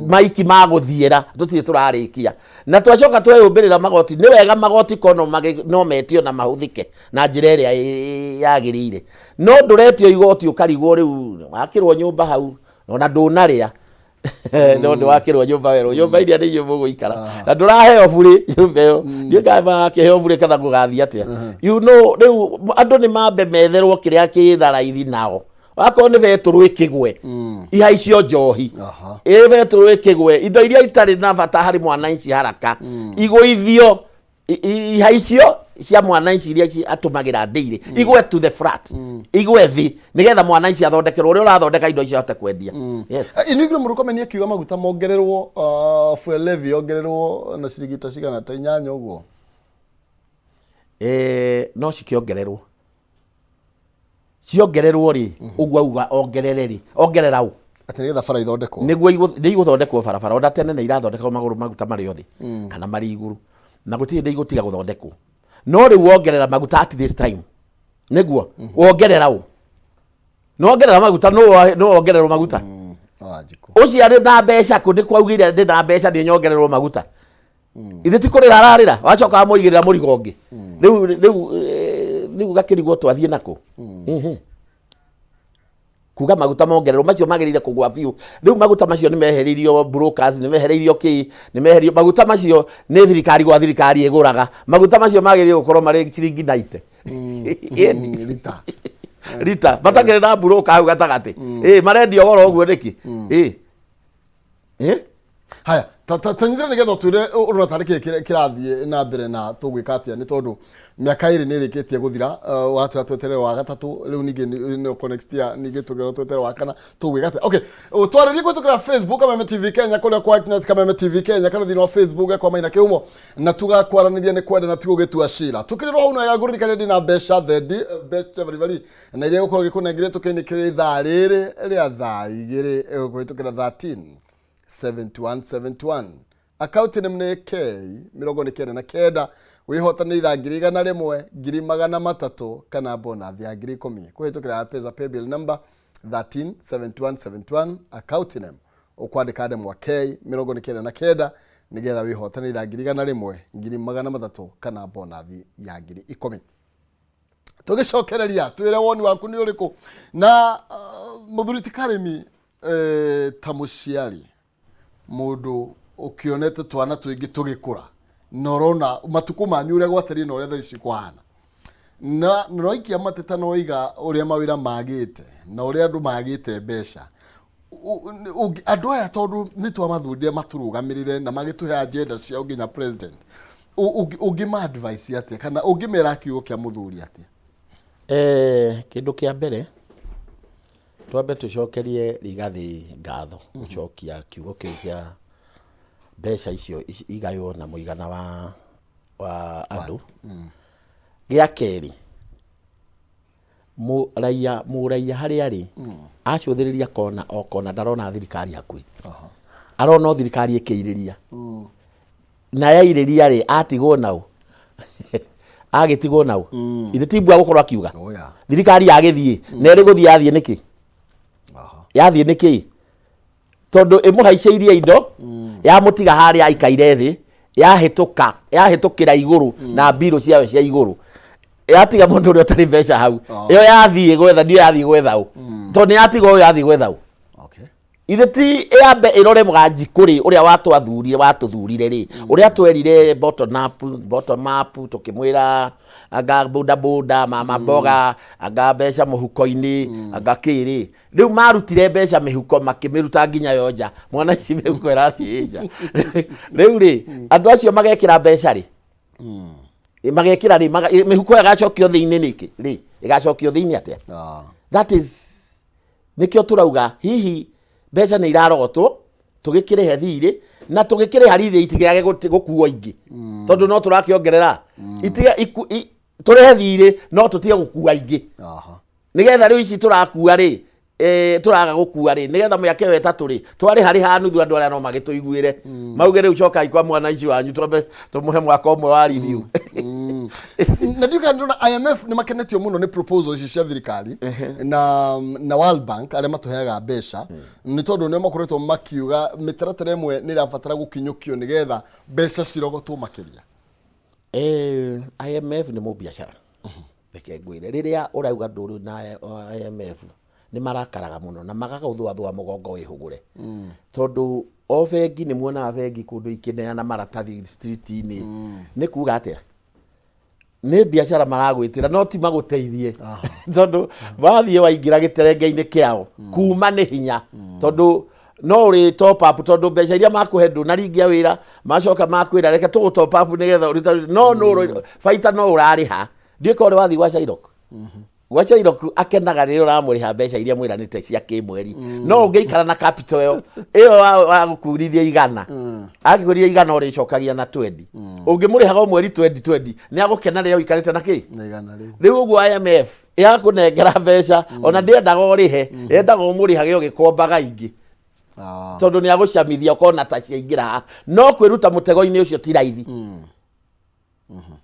maiki ma gũthiĩra, tũtirĩ tũrarĩkia na twacoka tweyũmbĩrĩra magoti. Nĩ wega magoti ko no metio na mahũthĩke na njĩra ĩrĩa yagĩrĩire, no ndũretio igoti ũkarigwo rĩu wakĩrwo nyũmba hau ona ndũnarĩa, no nĩ wakĩrwo nyũmba werũ, nyũmba iria nĩ inyuĩ mũgũikara na ndũraheo burĩ nyũmba ĩyo, ndiũĩ kana marakĩheo burĩ kana gũgathiĩ atĩa. Rĩu andũ nĩ mambe metherwo kĩrĩa kĩna raithi nao, wakorwo nĩ betũrũ ĩkĩgwe, ihaicio njohi, ĩ betũrũ ĩkĩgwe, indo iria itarĩ na bata harĩ mwananchi haraka igũithio, ihaicio cia mwananchi iria atũmagĩra ndĩirĩ igwe to the flat, igwe thĩ, nĩgetha mwananchi athondekerwo ũrĩa ũrathondeka indo icio ahote kwendia. Yes. Inigire Mũrũkomeni akiuga maguta mongererwo, fuel levy yongererwo na ciringi ta cigana ta 8 ũguo. No cikĩongererwo, ciongererwo rĩ, ũguo auga ongerere rĩ, ongerera ũ? Atĩ nĩgetha bara ithondekwo. Nĩguo nĩ igũthondekwo barabara. Ona tene nĩ irathondekwo magũrũ, maguta marĩ othe kana marĩ igũrũ. Na gũtirĩ hĩndĩ igũtiga gũthondekwo. No rĩu wongerera maguta at this time, nĩguo wongerera ũ nongerera maguta, no wongererwo maguta. Wanjikũ. Ũcio arĩ na mbeca kũ? Nĩ kwaugire ndĩ na mbeca, nĩ nyongererwo maguta. Ithe ti kũrĩra ararĩra, wacoka wamũigĩrĩra mũrigo ũngĩ. Rĩu gakĩrigwo twathiĩ nakũ. Kuga maguta mongererwo macio magĩrĩire kũgwa biũ. Rĩu maguta macio nĩ mehereirio brokers, nĩ mehereirio kĩ, nĩ mehereirio maguta macio nĩ thirikari gwa thirikari ĩgũraga maguta macio, magĩrĩire gũkorwo marĩ ciringi 90. Ĩni. Rita. Rita matakĩrĩ na broker hau gatagatĩ. Ĩ marendio goro ũguo nĩkĩ? Ĩ ĩ. Haya, tanyitĩra nĩgetha ũtwĩre ũrona tarĩ kĩĩ kĩrathiĩ na mbere na tũgwĩka atĩa, nĩ tondũ mĩaka 2 nĩ ĩrĩkĩtie gũthira. Watwĩra tweterere wa gatatũ, rĩu ningĩ nĩ next year, ningĩ tũgerwo tweterere wa kana, tũgwĩka atĩa? Okay, twarĩrie kũhĩtũkĩra Facebook Kameme TV Kenya, kũrĩa kwa Xnet Kameme TV Kenya, kana thĩinĩ wa Facebook kwa Maina Kĩhumo, na tugakwaranĩria nĩ kwenda na tigũgĩtua cira. Tukĩrĩrwo hau no ngũririkania ndĩ na mbeca thendi, mbeca baribari, na iria gũkorwo gĩkũnengere tũkĩinĩkĩrĩria ithaa rĩrĩ rĩa thaa 2 kũhĩtũkĩra 13 71 71, akaunti nĩ K 99, wĩhotane ithaa 100,000, 300,000 kana bonathi ya 10,000 kũhĩtũkĩra Pesa paybill number 13 71 71, account name ũkwandĩka ndemwa K 99, nĩgetha wĩhotane ithaa 100,000, 300,000 kana bonathi ya 10,000. Tũgĩcokereria, twĩre woni waku nĩ ũrĩkũ. Na mũthuri ti Karĩmi, ta mũciari, mũndũ ũkĩonete twana tũingĩ tũgĩkũra, na ũrona matukũ manyu ũrĩa gwatariĩ na ũrĩa thaa ici kũhana, na noikia mateta, noiga ũrĩa mawĩra magĩte na ũrĩa andũ magĩte mbeca. Andũ aya, tondũ nĩ twamathurire matũrũgamĩrĩre na magĩtũhe agenda ciao nginya president, ũngĩma advice atĩa kana ũngĩmera kiugo kĩa mũthuri atĩa? Kĩndũ kĩa mbere, twambe tũcokerie Rigathĩ ngatho gũcokia kiugo kĩu kĩa mbeca icio igaywo na mũigana wa andũ. Gĩa kerĩ, mũraiya harĩa arĩ acũthĩrĩria kona o kona, ndarona thirikari hakuhĩ, arona o thirikari ĩkĩirĩria, na yairĩria rĩ, atigwo nau, agĩtigwo nau. Ithe ti mbua gũkorwo akiuga Oya. thirikari yagĩthiĩ na ĩrĩ gũthiĩ, yathiĩ nĩkĩ? Yathiĩ nĩkĩ? Tondũ ĩmũhaicĩirie indo, yamũtiga harĩa aikaire thĩ, yahĩtũka, yahĩtũkĩra igũrũ na mbirũ ciayo cia igũrũ, yatiga mũndũ ũrĩa ũtarĩ mbeca hau. Ĩyo yathiĩ gwetha ndio yathiĩ gwetha ũ? Tondũ nĩ yatiga ũyũ, yathiĩ gwetha ũ? Ithe ti yambe ĩrore mũganjikũ rĩ, ũrĩa watwathurire, watũthurire rĩ, ũrĩa twerire bottom up, bottom up, tũkĩmwĩra anga boda boda, mama mboga, anga mbeca mũhuko-inĩ, anga kĩ rĩ. Rĩu marutire mbeca mĩhuko, makĩmĩruta nginya yo nja, mwana ici mĩhuko ĩrathiĩ nja. Rĩu rĩ, andũ acio magekĩra mbeca rĩ, magekĩra rĩ, mĩhuko ĩyo ĩgacokio thĩinĩ nĩkĩ rĩ? Ĩgacokio thĩinĩ atĩa? That is nĩkĩo tũrauga hihi mbeca nĩ irarogotwo tũgĩkĩrĩhe thirĩ, na tũgĩkĩrĩha rithĩ itigage gũkuo ingĩ, tondũ no tũrakĩongerera itige tũrĩhe thirĩ no tũtige gũkua ingĩ. Nĩgetha rĩu ici tũrakua rĩ, tũraga gũkua rĩ, nĩgetha mĩaka ĩyo 3 rĩ, twarĩha rĩha nuthu, andũ arĩa no magĩtũiguĩre, mauge rĩu cokai kwa mwana ici wanyu, twambe tũmũhe mwaka ũmwe wa review. Na ndiũ kana ndĩrona IMF nĩ makenetio mũno nĩ proposal ici cia thirikari na World Bank arĩa matũheaga mbeca, nĩ tondũ nĩo makoretwo makiuga mĩtaratara ĩmwe nĩ ĩrabatara gũkinyũkio nĩgetha mbeca cirogotwo makĩria. IMF nĩ mũbiacara. Reke ngwĩre, rĩrĩa ũrauga ndũrũ na IMF, nĩ marakaraga mũno na magagũthũathũa mũgongo wĩhũgũre, tondũ o bengi nĩ muonaga bengi kũndũ ikĩneana maratathi street-inĩ. Nĩ kuga atĩa? Nĩ biacara maragwĩtĩra, no ti magũteithie, tondũ wathiĩ waingĩra gĩterenge-inĩ kĩao kuma nĩ hinya, tondũ no ũrĩ top up, tondũ mbeca iria makũhe ndũnaringia wĩra, macoka makwĩra reke tũgũ top up nĩgetha ũrute, no no baita no ũrarĩha. Ndiũĩ korwo ũrĩ wathiĩ gwa Shylock. Gwa Shylock akenaga rĩrĩa ũramũrĩha mbeca iria mwĩranĩte cia kĩmweri, no ũngĩikara na capital ĩyo wa gũkurithia 100, angĩkũrithia 100 ũrĩcokagia na twendi, ũngĩmũrĩhaga o mweri twendi twendi, nĩ agũkena rĩrĩa ũikarĩte na kĩ? Na 100 rĩu. Rĩu ũguo IMF yakũnengera mbeca, ona ndĩendaga ũrĩhe, yendaga ũmũrĩhage ũgĩkombaga ingĩ, tondũ nĩ agũcamithia ũkona ta ciaingĩra haha. No kwĩruta mũtego-inĩ ũcio ti raithi.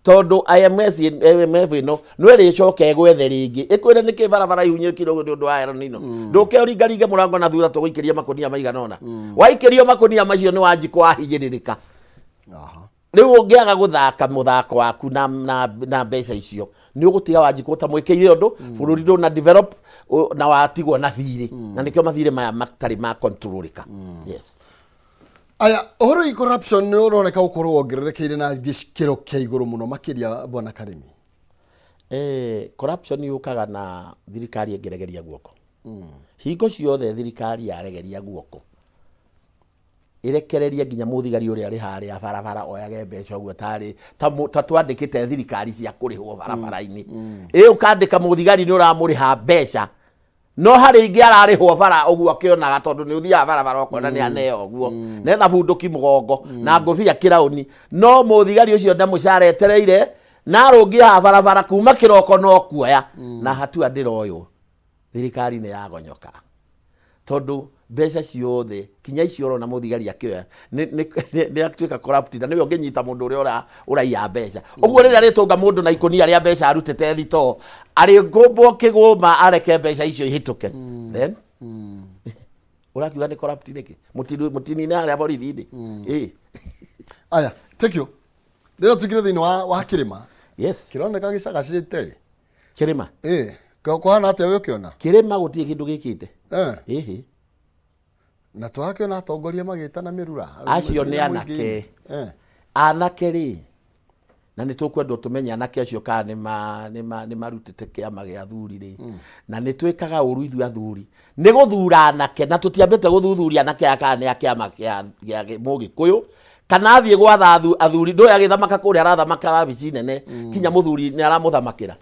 Tondũ IMS IMF ĩno no ĩrĩcoka ĩgwethe rĩngĩ ĩkwĩre nĩkĩ barabara ihunyĩkire ũguo nĩ ũndũ wa El Nino. Ndũke ũringaringe mũrango na thutha tũgũikĩria makũnia maigana ũna. Waikĩrio makũnia macio nĩ wanjikũ wahinyĩrĩrĩka. Rĩu ũngĩaga gũthaka mũthako waku na mbeca icio, nĩ ũgũtiga wanjikũ ũtamwĩkĩire ũndũ, bũrũri ndũna develop na watigwo na thirĩ. Na nĩkĩo mathirĩ maya matarĩ ma controlĩka. Yes. Aya, ũhoro wĩgiĩ corruption nĩ ũroneka gũkorwo wongererekeire na gĩkĩro kĩa igũrũ mũno makĩria, bwana Karĩmi. Corruption yũkaga na thirikari ĩngĩregeria guoko. Hingo ciothe thirikari yaregeria guoko, ĩrekererie nginya mũthigari ũrĩa ũrĩ harĩa barabara oyage mbeca ũguo tarĩ ta twandĩkĩte thirikari cia kũrĩhwo barabara-inĩ. Ĩ ũkandĩka mũthigari nĩ ũramũrĩha mbeca, no harĩ ingĩ ararĩhwo bara ũguo akĩonaga, tondũ nĩ ũthiaga barabara ũkona nĩ aneo ũguo nena bunduki mũgongo na ngũbia kĩraũni, no mũthigari ũcio na mũcara etereire na arũngiĩ haha barabara kuma kĩroko no kuoya na hatua ndĩroywo. Thirikari nĩ yagonyoka, tondũ mbeca ciothe kinya icio ũrona mũthigari akĩoya nĩ atuĩka corrupt, na nĩwe ũngĩnyita mũndũ ũrĩa ũraiya mbeca ũguo. Rĩrĩa arĩtũnga mũndũ na ikũnia rĩa mbeca arutĩte thitoo, arĩngũmbwo kĩgũma areke mbeca icio ihĩtũke, then ũrakiuga nĩ corrupt nĩkĩ? Mũtinine harĩa borithi-inĩ. Ĩ. Aya, thank you. Rĩrĩa tuingĩre thĩinĩ wa kĩrĩma, kĩroneka gĩcagacĩte. Kĩrĩma. Ĩ, kũhana atĩa we ũkĩona? Kĩrĩma gũtirĩ kĩndũ gĩkĩte. Ĩhĩ. Na tũrakĩona atongoria magĩtana mĩrura. Acio nĩ anake. Anake rĩ, na nĩ tũkwendwo tũmenye anake acio kana nĩ marutĩte kĩama gĩa athuri rĩ. Na nĩ twĩkaga ũru ithuĩ athuri nĩ gũthura anake, na tũtiambĩte gũthuthuria anake aya kana nĩ a kĩama kĩa Mũgĩkũyũ kana athiĩ gwatha athuri. Ndũĩ agĩthamaka kũrĩa arathamaka wabici nene, kinya mũthuri nĩ aramũthamakĩra.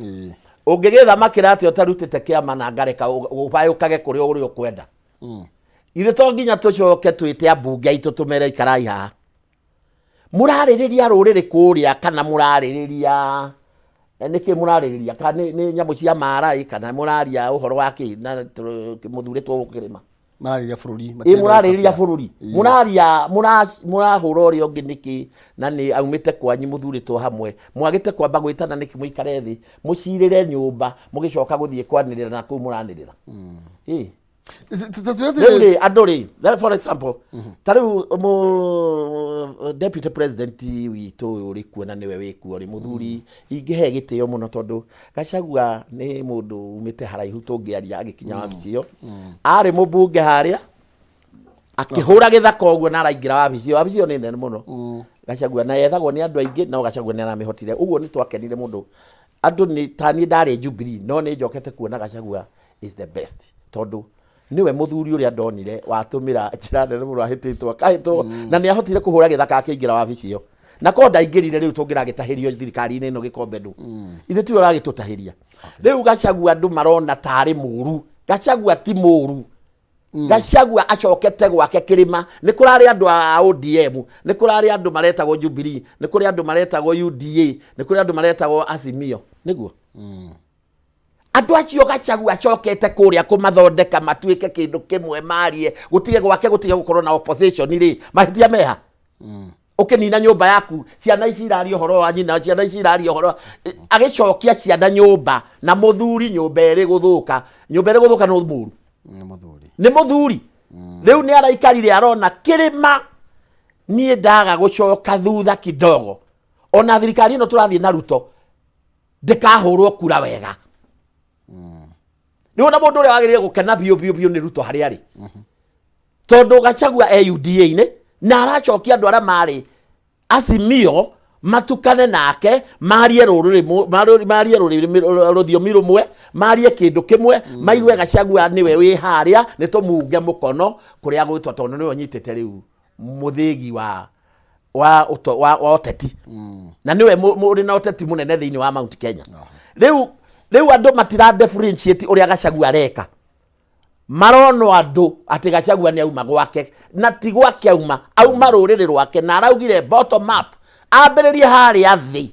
Ũngĩgĩthamakĩra atĩa ũtarutĩte kĩama na ngareka ũbayũkage kũrĩa ũrĩa ũkwenda? Ithe to nginya tũcoke twĩte ambunge aitũ tũmere ikarai haha, mũrarĩrĩria rũrĩrĩ kũrĩa kana mũrarĩrĩria nĩkĩ? Mũrarĩrĩria kana nĩ nyamũ cia marai kana mũraria ũhoro wa kĩ na mũthurĩtwo gũkũ kĩrĩma? Mararĩria bũrũri. Ĩ, mũrarĩrĩria bũrũri, mũraria mũrahũra ũrĩa ũngĩ nĩkĩ na nĩ aumĩte kwanyu mũthurĩtwo hamwe? Mwagĩte kwamba gwĩtana nĩkĩ, mũikare thĩ mũcirĩre nyũmba, mũgĩcoka gũthiĩ kwanĩrĩra na kũu mũranĩrĩra? Ĩ. Rĩu rĩ, andũ rĩ, for example, ta rĩu deputy president witũ ũyũ ũrĩ kuo na nĩwe wĩ kuo rĩ, mũthuri ingĩhe gĩtĩo mũno, tondũ Gachagua nĩ mũndũ umĩte haraihu tũngĩaria agĩkinya wabici ĩyo. Arĩ mũmbunge harĩa akĩhũra gĩthaka ũguo na araingĩra wabici ĩyo. Wabici ĩyo nĩ nene mũno, Gachagua, na yethagwo nĩ andũ aingĩ, no Gachagua nĩ aramĩhotire ũguo. Nĩ twakenire mũndũ andũ nĩ ta niĩ ndarĩ Jubilee, no nĩ njokete kuona Gachagua is the best, tondũ nĩwe mũthuri ũrĩa ndonire watũmĩra njĩra nene mũno ahĩtĩtwo akahĩtwo, na nĩ ahotire kũhũra gĩthaka akĩingĩra wabici ĩyo. Na korwo ndaingĩrire rĩu tũngĩragĩtahĩrio thirikari-inĩ ĩno gĩkombe ndũ ithe tiwe ũragĩtũtahĩria rĩu. Gachagua andũ marona tarĩ mũru, Gachagua ti mũru. Gachagua acokete gwake kĩrĩma. Nĩ kũrarĩ andũ a ODM, nĩ kũrarĩ andũ maretagwo Jubilee, nĩ kũrĩ andũ maretagwo UDA, nĩ kũrĩ andũ maretagwo Azimio. Nĩguo andũ acio Gachagua acokete kũrĩa kũmathondeka matuĩke kĩndũ kĩmwe, marie gũtige gwake, gũtige gũkorwo na opposition rĩ. Mahĩtia meha ũkĩnina nyũmba yaku, ciana ici iraria ũhoro wa nyina, ciana ici iraria ũhoro agĩcokia ciana nyũmba na mũthuri, nyũmba ĩrĩ gũthũka, nyũmba ĩrĩ gũthũka no mũru. Nĩ mũthuri. Nĩ mũthuri. Rĩu nĩ araikarire arona kĩrĩma niĩ ndaga gũcoka thutha kidogo, ona thirikari ĩno tũrathiĩ na Ruto ndĩkahũrwo kura wega. Rĩu ona mũndũ ũrĩa wagĩrĩire gũkena biũ biũ biũ nĩ Ruto harĩa arĩ, tondũ Gachagua e UDA-inĩ na aracokia andũ arĩa marĩ Azimio matukane nake, marie rũrĩrĩ marie rũrĩrĩ rũthiomi rũmwe, marie kĩndũ kĩmwe, maigue Gachagua nĩwe wĩ harĩa, nĩ tũmunge mũkono kũrĩa gwĩtwo, tondũ nĩwe ũnyitĩte rĩu mũthĩgi wa ũteti na nĩwe ũrĩ na ũteti mũnene thĩinĩ wa Mount Kenya rĩu. Rĩu andũ matira differentiate ũrĩa Gachagua areka, maronwo andũ atĩ Gachagua nĩ auma gwake, na ti gwake auma, auma rũrĩrĩ rwake, na araugire bottom up, ambĩrĩrie harĩa thĩ,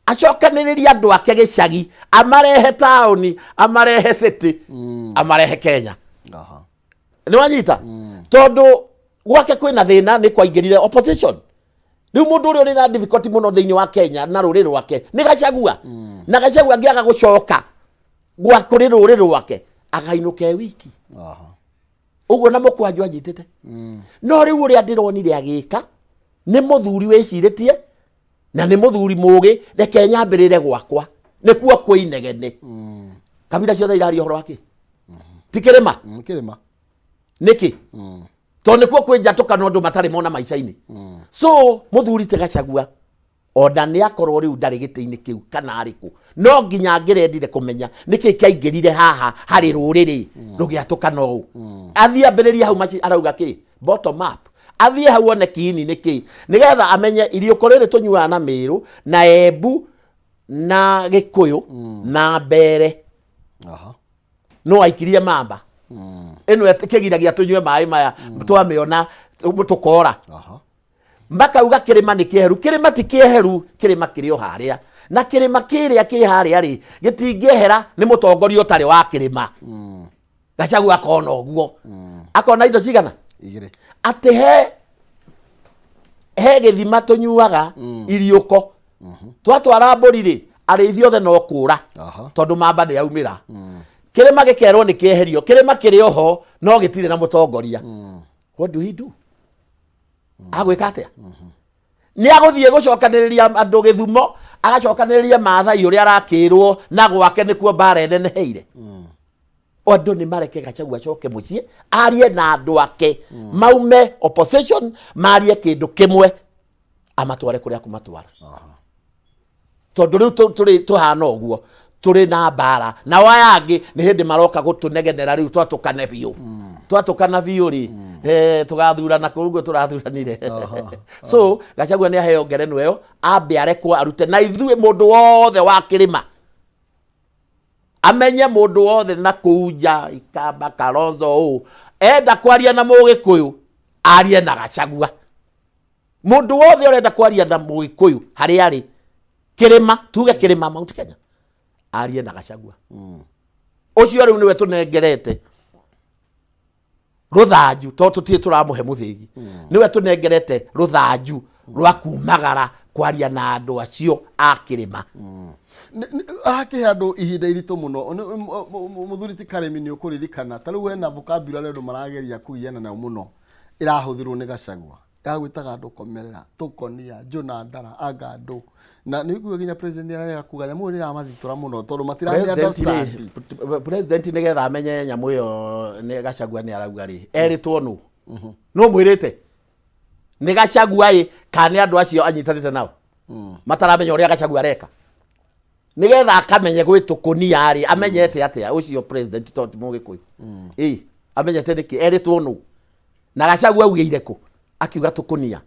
acokanĩrĩrie andũ ake gĩcagi, amarehe taũni, amarehe city, amarehe Kenya. Nĩ wanyita? Tondũ gwake kwĩna thĩna, nĩ kwaingĩrire opposition. Rĩu mũndũ ũrĩa ũrĩ na difficulty mũno thĩinĩ wa Kenya na rũrĩrĩ rwake nĩ Gachagua. Na Gachagua angĩaga gũcoka gwa kũrĩ rũrĩrĩ rwake akainũka e wiki. Ũguo na mũkwanjũ anyitĩte. No rĩu ũrĩa ndĩronire agĩka nĩ mũthuri wĩcirĩtie na nĩ mũthuri mũgĩ, reke nyambĩrĩre gwakwa nĩkuo kwĩ inegene. Kabira ciothe iraria ũhoro wake ti kĩrĩma. Kĩrĩma. Nĩkĩ? Tondũ nĩkuo kwĩ njatũkano andũ matarĩ mona maica-inĩ. So mũthuri ti Gachagua ona nĩ akorwo rĩu ndarĩ gĩtĩ-inĩ kĩu kana arĩ kũ, no nginya angĩrendire kũmenya nĩkĩ kĩaingĩrire haha harĩ rũrĩrĩ rũgĩatũkana ũũ. Athiĩ ambĩrĩrie hau maci arauga kĩ bottom up, athiĩ hau one kiini nĩkĩ, nĩgetha amenye iriũko rĩrĩ tũnyuaga na Mĩrũ na Embu na Gĩkũyũ na Mbere. No aikirie mamba ĩno kĩgiragia tũnyue maĩ maya twamĩona tũkora. Makauga kĩrĩma nĩ kĩeheru. Kĩrĩma ti kĩeheru, kĩrĩma kĩrĩ o harĩa, na kĩrĩma kĩrĩa kĩ harĩa rĩ gĩtingĩehera nĩ mũtongoria ũtarĩ wa kĩrĩma. Gachagua akona ũguo, akona indo cigana? Igĩrĩ. Atĩ he gĩthima tũnyuaga iriũko, twatwara mbũri rĩ, arĩithi othe no kũra tondũ mamba nĩ yaumĩra. Kĩrĩma gĩkerwo nĩ kĩeherio, kĩrĩma kĩrĩ oho no gĩtirĩ na mũtongoria. What do he do? Agwĩka atĩa? Nĩ agũthiĩ gũcokanĩrĩria andũ Gĩthumo, agacokanĩrĩria Maathai ũrĩa arakĩrwo na gwake nĩkuo mbara ĩneneheire. Andũ nĩ mareke Gachagua acoke mũciĩ arie na andũ ake, maume opposition, marie kĩndũ kĩmwe, amatware kũrĩa kũmatwara, tondũ rĩu tũrĩ tũhana ũguo tũrĩ na mbara nao aya angĩ nĩ hĩndĩ maroka gũtũnegenera. Rĩu twatũkane biũ, twatũkana biũ rĩ, tũgathurana kũu ũguo tũrathuranire. So Gachagua nĩ aheo ngerenwa ĩyo, ambe arekwo arute na ithuĩ. Mũndũ wothe wa kĩrĩma amenye, mũndũ wothe na kũu nja, Ikamba, Kalonzo, ũũ enda kwaria na Mũgĩkũyũ, arie na Gachagua. Mũndũ wothe ũrenda kwaria na Mũgĩkũyũ harĩa arĩ kĩrĩma, tuge kĩrĩma Mount Kenya, arie na Gachagua. Ũcio rĩu nĩwe tũnengerete rũthanju, tondũ tũtirĩ tũramũhe mũthĩgi. Nĩwe tũnengerete rũthanju rwa kumagara kwaria na andũ acio a kĩrĩma. Arakĩhe andũ ihinda iritũ mũno. Mũthuri ti Karĩmi, nĩ ũkũririkana ta rĩu hena vocabulary andũ marageria kũgiana nayo mũno ĩrahũthĩrwo nĩ Gachagua ya gwĩtaga andũ komerera, tũkonia, njũna, ndara, anga andũ, na nĩ ũiguaga nginya president nĩ ararega kuga nyamũ ĩyo nĩ ĩramathitũra mũno tondũ matirami President rĩ, understand. President nĩgetha amenye nyamũ ĩyo nĩ Gachagua nĩ arauga rĩ, erĩtwo nũ? Nũ mwĩrĩte nĩ Gachagua ĩ, kana nĩ andũ acio anyitanĩte nao mataramenya ũrĩa Gachagua areka? Nĩgetha akamenye gwĩ tũkũnia rĩ, amenyete atĩa ũcio president tondũ ti Mũgĩkũyũ? Ĩ amenyete nĩkĩ? Erĩtwo nũ? Na Gachagua augĩire kũ akiuga tũkũnia?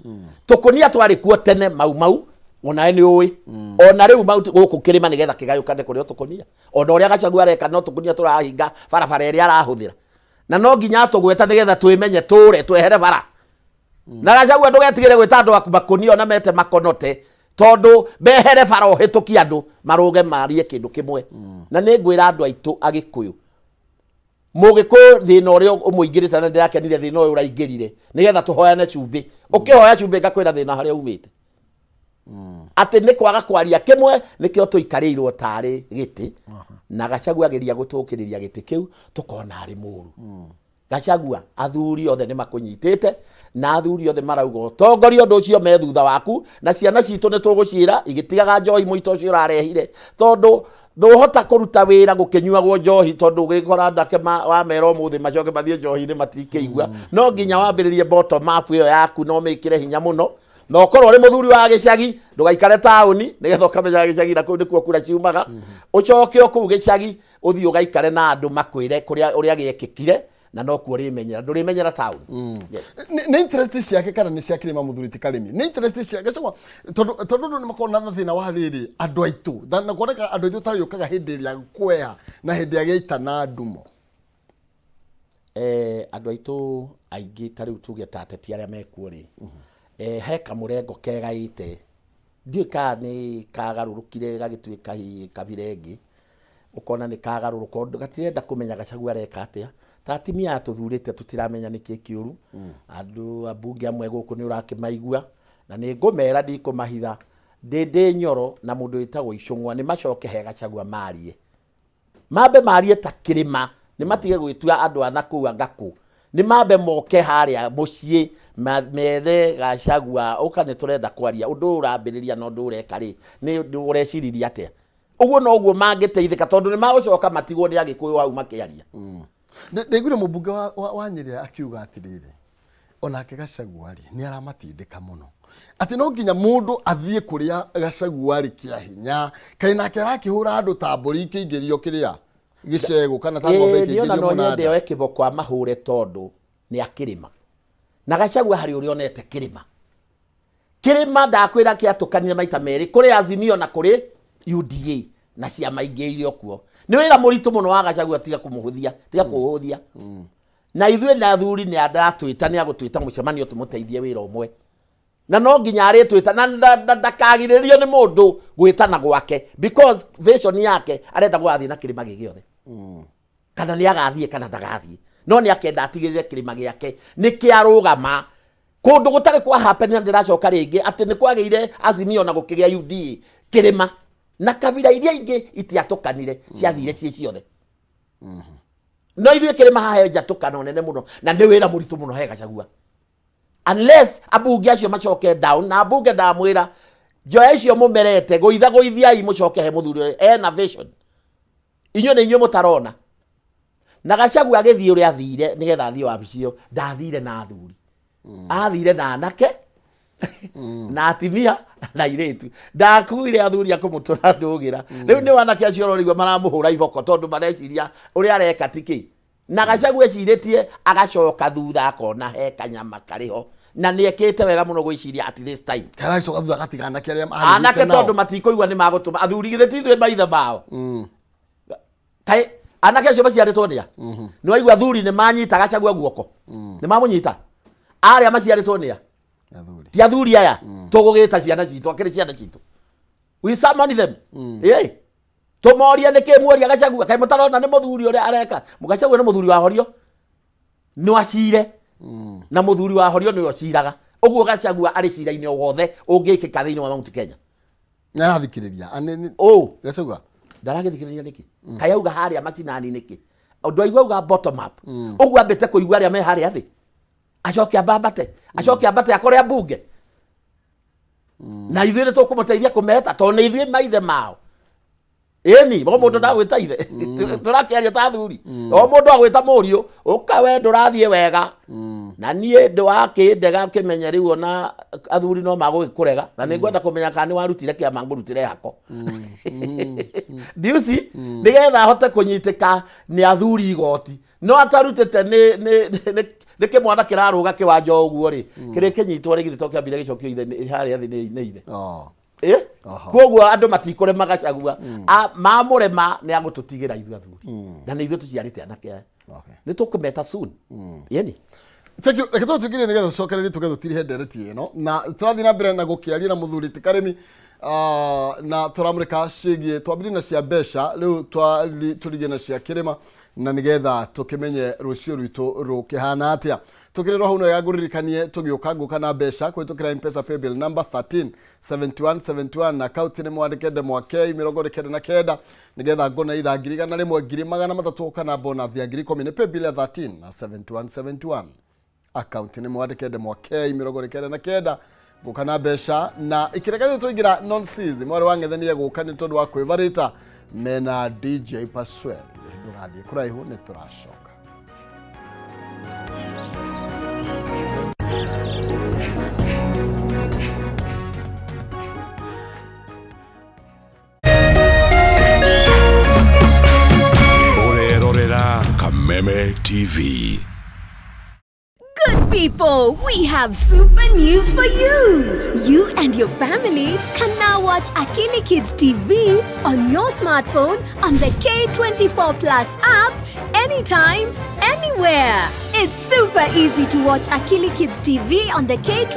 Tũkũnia twarĩ kuo tene Mau Mau, onawe nĩ ũĩ. Ona rĩu gũkũ kĩrĩma nĩgetha kĩgayũkane kũrĩ o tũkũnia. Ona ũrĩa Gachagua areka no tũkũnia tũrahinga barabara ĩrĩa arahũthĩra, na no nginya atũgweta nĩgetha twĩmenye tũre twehere bara. Na Gachagua, ndũgetigĩre gwĩta andũ aku makũnia, ona mete makonote, tondũ mehere bara ũhĩtũkie andũ marũge marie kĩndũ kĩmwe. Na nĩ ngwĩra andũ aitũ Agĩkũyũ, Mũgĩkũyũ, thĩna ũrĩa ũmũingĩrĩte, na ndĩrakenire thĩna ũyũ ũraingĩrire nĩgetha tũhoyane cumbĩ. Ũkĩhoya cumbĩ ngakwĩra thĩna harĩa umĩte atĩ nĩ kwaga kwaria kĩmwe, nĩkĩo tũikarĩirwo tarĩ gĩtĩ, na Gachagua ageria gũtũkĩrĩria gĩtĩ kĩu tũkona arĩ mũru. Gachagua, athuri othe nĩ makũnyitĩte, na athuri othe marauga ũtongoria ũndũ ũcio me thutha waku, na ciana citũ nĩ tũgũciĩra igĩtigaga njohi mũito ũcio ũrarehire, tondũ ndũhota kũruta wĩra gũkĩnyuagwo njohi, tondũ ũgĩkora andũ wamera ũmũthĩ macoke mathiĩ njohi-inĩ matikĩigua. No nginya wambĩrĩrie bottom up ĩyo yaku na ũmĩkĩre hinya mũno, na ũkorwo ũrĩ mũthuri wa gĩcagi, ndũgaikare taũni, nĩgetha ũkamenyaga gĩcagi na kũu nĩkuo kura ciumaga. Ũcoke o kũu gĩcagi ũthiĩ ũgaikare na andũ makwĩre kũrĩa ũrĩa gĩekĩkire, na nokuo ũrĩmenyera, ndũrĩmenyera taũni. Yes. Nĩ interest ciake kana nĩ cia kĩrĩma? Mũthuri ti Karĩmi, nĩ interest ciake Gachagua, tondũ andũ nĩ makoragwo na thĩna wa rĩrĩ andũ aitũ na kuoneka andũ aitũ tarĩũkaga hĩndĩ ĩrĩa kweha na hĩndĩ ya gĩaita na ndumo. Andũ aitũ aingĩ ta rĩu tuge ta ateti arĩa mekuo rĩ, he kamũrengo kegaĩte, ndiũĩ kana nĩ kagarũrũkire gagĩtuĩka hihi kabira ĩngĩ, ũkona nĩ kagarũrũka ũndũ gatirenda kũmenya Gachagua areka atĩa. Ta atumia aya tũthurĩte tũtiramenya nĩkĩ kĩũru. Andũ ambunge amwe gũkũ nĩ ũrakĩmaigua. Na nĩ ngũmera, ndikũmahitha, Ndĩndĩ Nyoro na mũndũ wĩtagwo Icũng'wa nĩ macoke he Gachagua marie, mambe marie ta kĩrĩma, nĩ matige gwĩtua andũ a nakũu angakũ, nĩ mambe moke harĩa mũciĩ mere Gachagua, ũka nĩ tũrenda kwaria ũndũ ũyũ ũrambĩrĩria na ũndũ ũreka rĩ, nĩ ũreciririe atĩa? Ũguo noguo mangĩteithĩka, tondũ nĩ magũcoka matigwo nĩ Agĩkũyũ hau makĩaria. Ndaiguire mũmbunge wa Nyĩrĩ akiuga atĩrĩrĩ, onake Gachagua rĩ, nĩ aramatindĩka mũno, atĩ no nginya mũndũ athiĩ kũrĩa Gachagua rĩ kĩa hinya, kaĩ nake arakĩhũra andũ ta mbũri ikĩingĩrio kĩrĩa gĩcegũ kana ta ng'ombe. Ĩĩ, niĩ ona ikĩingĩrio no nyende mũnanda. Oe kĩboko amahũre, tondũ nĩ akĩrĩma na Gachagua harĩ ũrĩa onete kĩrĩma. Kĩrĩma ndakwĩra kĩatũkanire maita merĩ, kũrĩ Azimio na kũrĩ UDA na ciama ingĩ iria kuo. Nĩ wĩra mũritũ mũno wa Gachagua, tiga kũmũhũthia, tiga kũũhũthia. Na ithuĩ na athuri nĩ aratwĩta, nĩ agũtwĩta mũcemanio tũmũteithie wĩra ũmwe, na no nginya arĩtwĩta na ndakagirĩrĩrio nĩ mũndũ gwĩtana gwake, because vision yake arenda gũgathiĩ na kĩrĩma gĩ gĩothe. Kana nĩ agathiĩ kana ndagathiĩ, no nĩ akenda atigĩrĩre kĩrĩma gĩake nĩ kĩarũgama kũndũ gũtarĩ kwa happen. Na ndĩracoka rĩngĩ atĩ nĩ kwagĩire Azimio na gũkĩgĩa UDA, kĩrĩma na kabira iria ingĩ itiatũkanire, ciathire ciĩ ciothe. No ithuĩ kĩrĩma haha he njatũkano nene mũno, na nĩ wĩra mũritũ mũno he Gachagua, unless ambunge acio macoke down. Na ambunge ndamwĩra, njoya icio mũmerete gũitha gũithiai, mũcoke he mũthuri ũyũ ena vision. Inyuĩ nĩ inyuĩ mũtarona. Na Gachagua agĩthiĩ ũrĩa athire nĩgetha athiĩ wabici ĩyo, ndathire na athuri, athire na anake na atimia na airĩtu. Ndakuire athuri a kũmũtũra ndũgĩra. Rĩu nĩ anake acio ũrorigua maramũhũra iboko, tondũ mareciria ũrĩa areka ti kĩ. Na Gachagua ecirĩtie agacoka thutha akona he kanyama karĩ ho, na nĩ ekĩte wega mũno gwĩciria at this time. Karacoka thutha gatiga anake arĩa anake arĩte nao. Tondũ matikũigua nĩ magũtũma athuri, githĩ ti ithuĩ maithe mao? Kaĩ anake acio maciarĩtwo nĩa? Nĩ waigua athuri nĩ manyita Gachagua guoko, nĩ mamũnyita. Arĩa maciarĩtwo nĩa? Athuri. Ti athuri aya tũgũgĩta ciana citũ, akĩrĩ ciana citũ, we summon them. Ĩĩ, tũmorie nĩkĩ muoria Gachagua, kaĩ mũtarona nĩ mũthuri ũrĩa areka? Gachagua nĩ mũthuri wa horio, nĩ acire na mũthuri wa horio nĩwe ũciraga. Ũguo Gachagua arĩ cira-inĩ o wothe ũngĩkĩka thĩinĩ wa Mount Kenya. Nĩ arathikĩrĩria. Ũ Gachagua. Ndaragĩthikĩrĩria nĩkĩ? Kaĩ auga harĩa macinani nĩkĩ? Ũndũ aigua auga bottom up, ũguo ambĩte kũigua arĩa me harĩa thĩ, acoke ambambate, acoke ambate akore ambunge, na ithuĩ nĩ tũkũmũteithia kũmeta, tondũ nĩ ithuĩ maithe mao. Ĩni o mũndũ ndagwĩta ithe, tũrakĩaria ta athuri. O mũndũ agwĩta mũriũ, ũka we ndũrathiĩ wega na niĩ ndwakĩndega kĩmenye rĩu ona athuri no magũgĩkũrega, na nĩ ngwenda kũmenya kana nĩ warutire kĩama ngũrutĩre hako ndiuci nĩgetha ahote kũnyitĩka nĩ athuri igoti. No atarutĩte nĩ kĩmwana kĩrarũga kĩwanja ũguo rĩ, kĩrĩ kĩnyitwo rĩ, githĩ to kĩambire gĩcokio ithe harĩa thĩ nĩ ithe? Oh. Eh? Aha. Koguo andũ matikũrema Gachagua. Mamũrema nĩ agũtũtigĩra ithuĩ athuri, na nĩ ithuĩ tũciarĩte anake aya. Okay. Nĩ tũkũmeta soon, yeni. Thank you. Reke tũtuĩkire nĩgetha tũcokererie tũke tũtirihe ndereti ĩno, na tũrathiĩ na mbere na gũkĩaria na mũthuri ti Karĩmi. Na tũramũrĩka ciĩgiĩ, twambĩrĩrie na cia mbeca, rĩu tũrigie na cia kĩrĩma, na nĩgetha tũkĩmenye rũciũ rwitũ rũkĩhana atĩa. Tũkĩrĩrwo hau no wega ngũririkanie, tũgĩũka ngũka na mbeca kũhĩtũkĩra M-Pesa paybill number 13 71 71 na akaunti nĩ mwandĩke ndemwa K 99, nĩgetha ngone itha 101,000, 300,000 kana bonus ya 10,000. Nĩ paybill ya 13 na 71 71, akaunti nĩ mwandĩke ndemwa K 99. Ngũka na mbeca na ikĩrekereria tũingĩra nonsense. Mwarĩ wa ng'ethenie gũka nĩ tondũ wa kwĩvarĩta mena DJ Paswel. Ndũgathiĩ kũraihu, nĩ tũracoka. Ũrerorera Kameme TV. Good people, we have super news for you. You and your family can now watch Akili Kids TV on your smartphone on the K24 Plus app anytime, anywhere. It's super easy to watch Akili Kids TV on the K24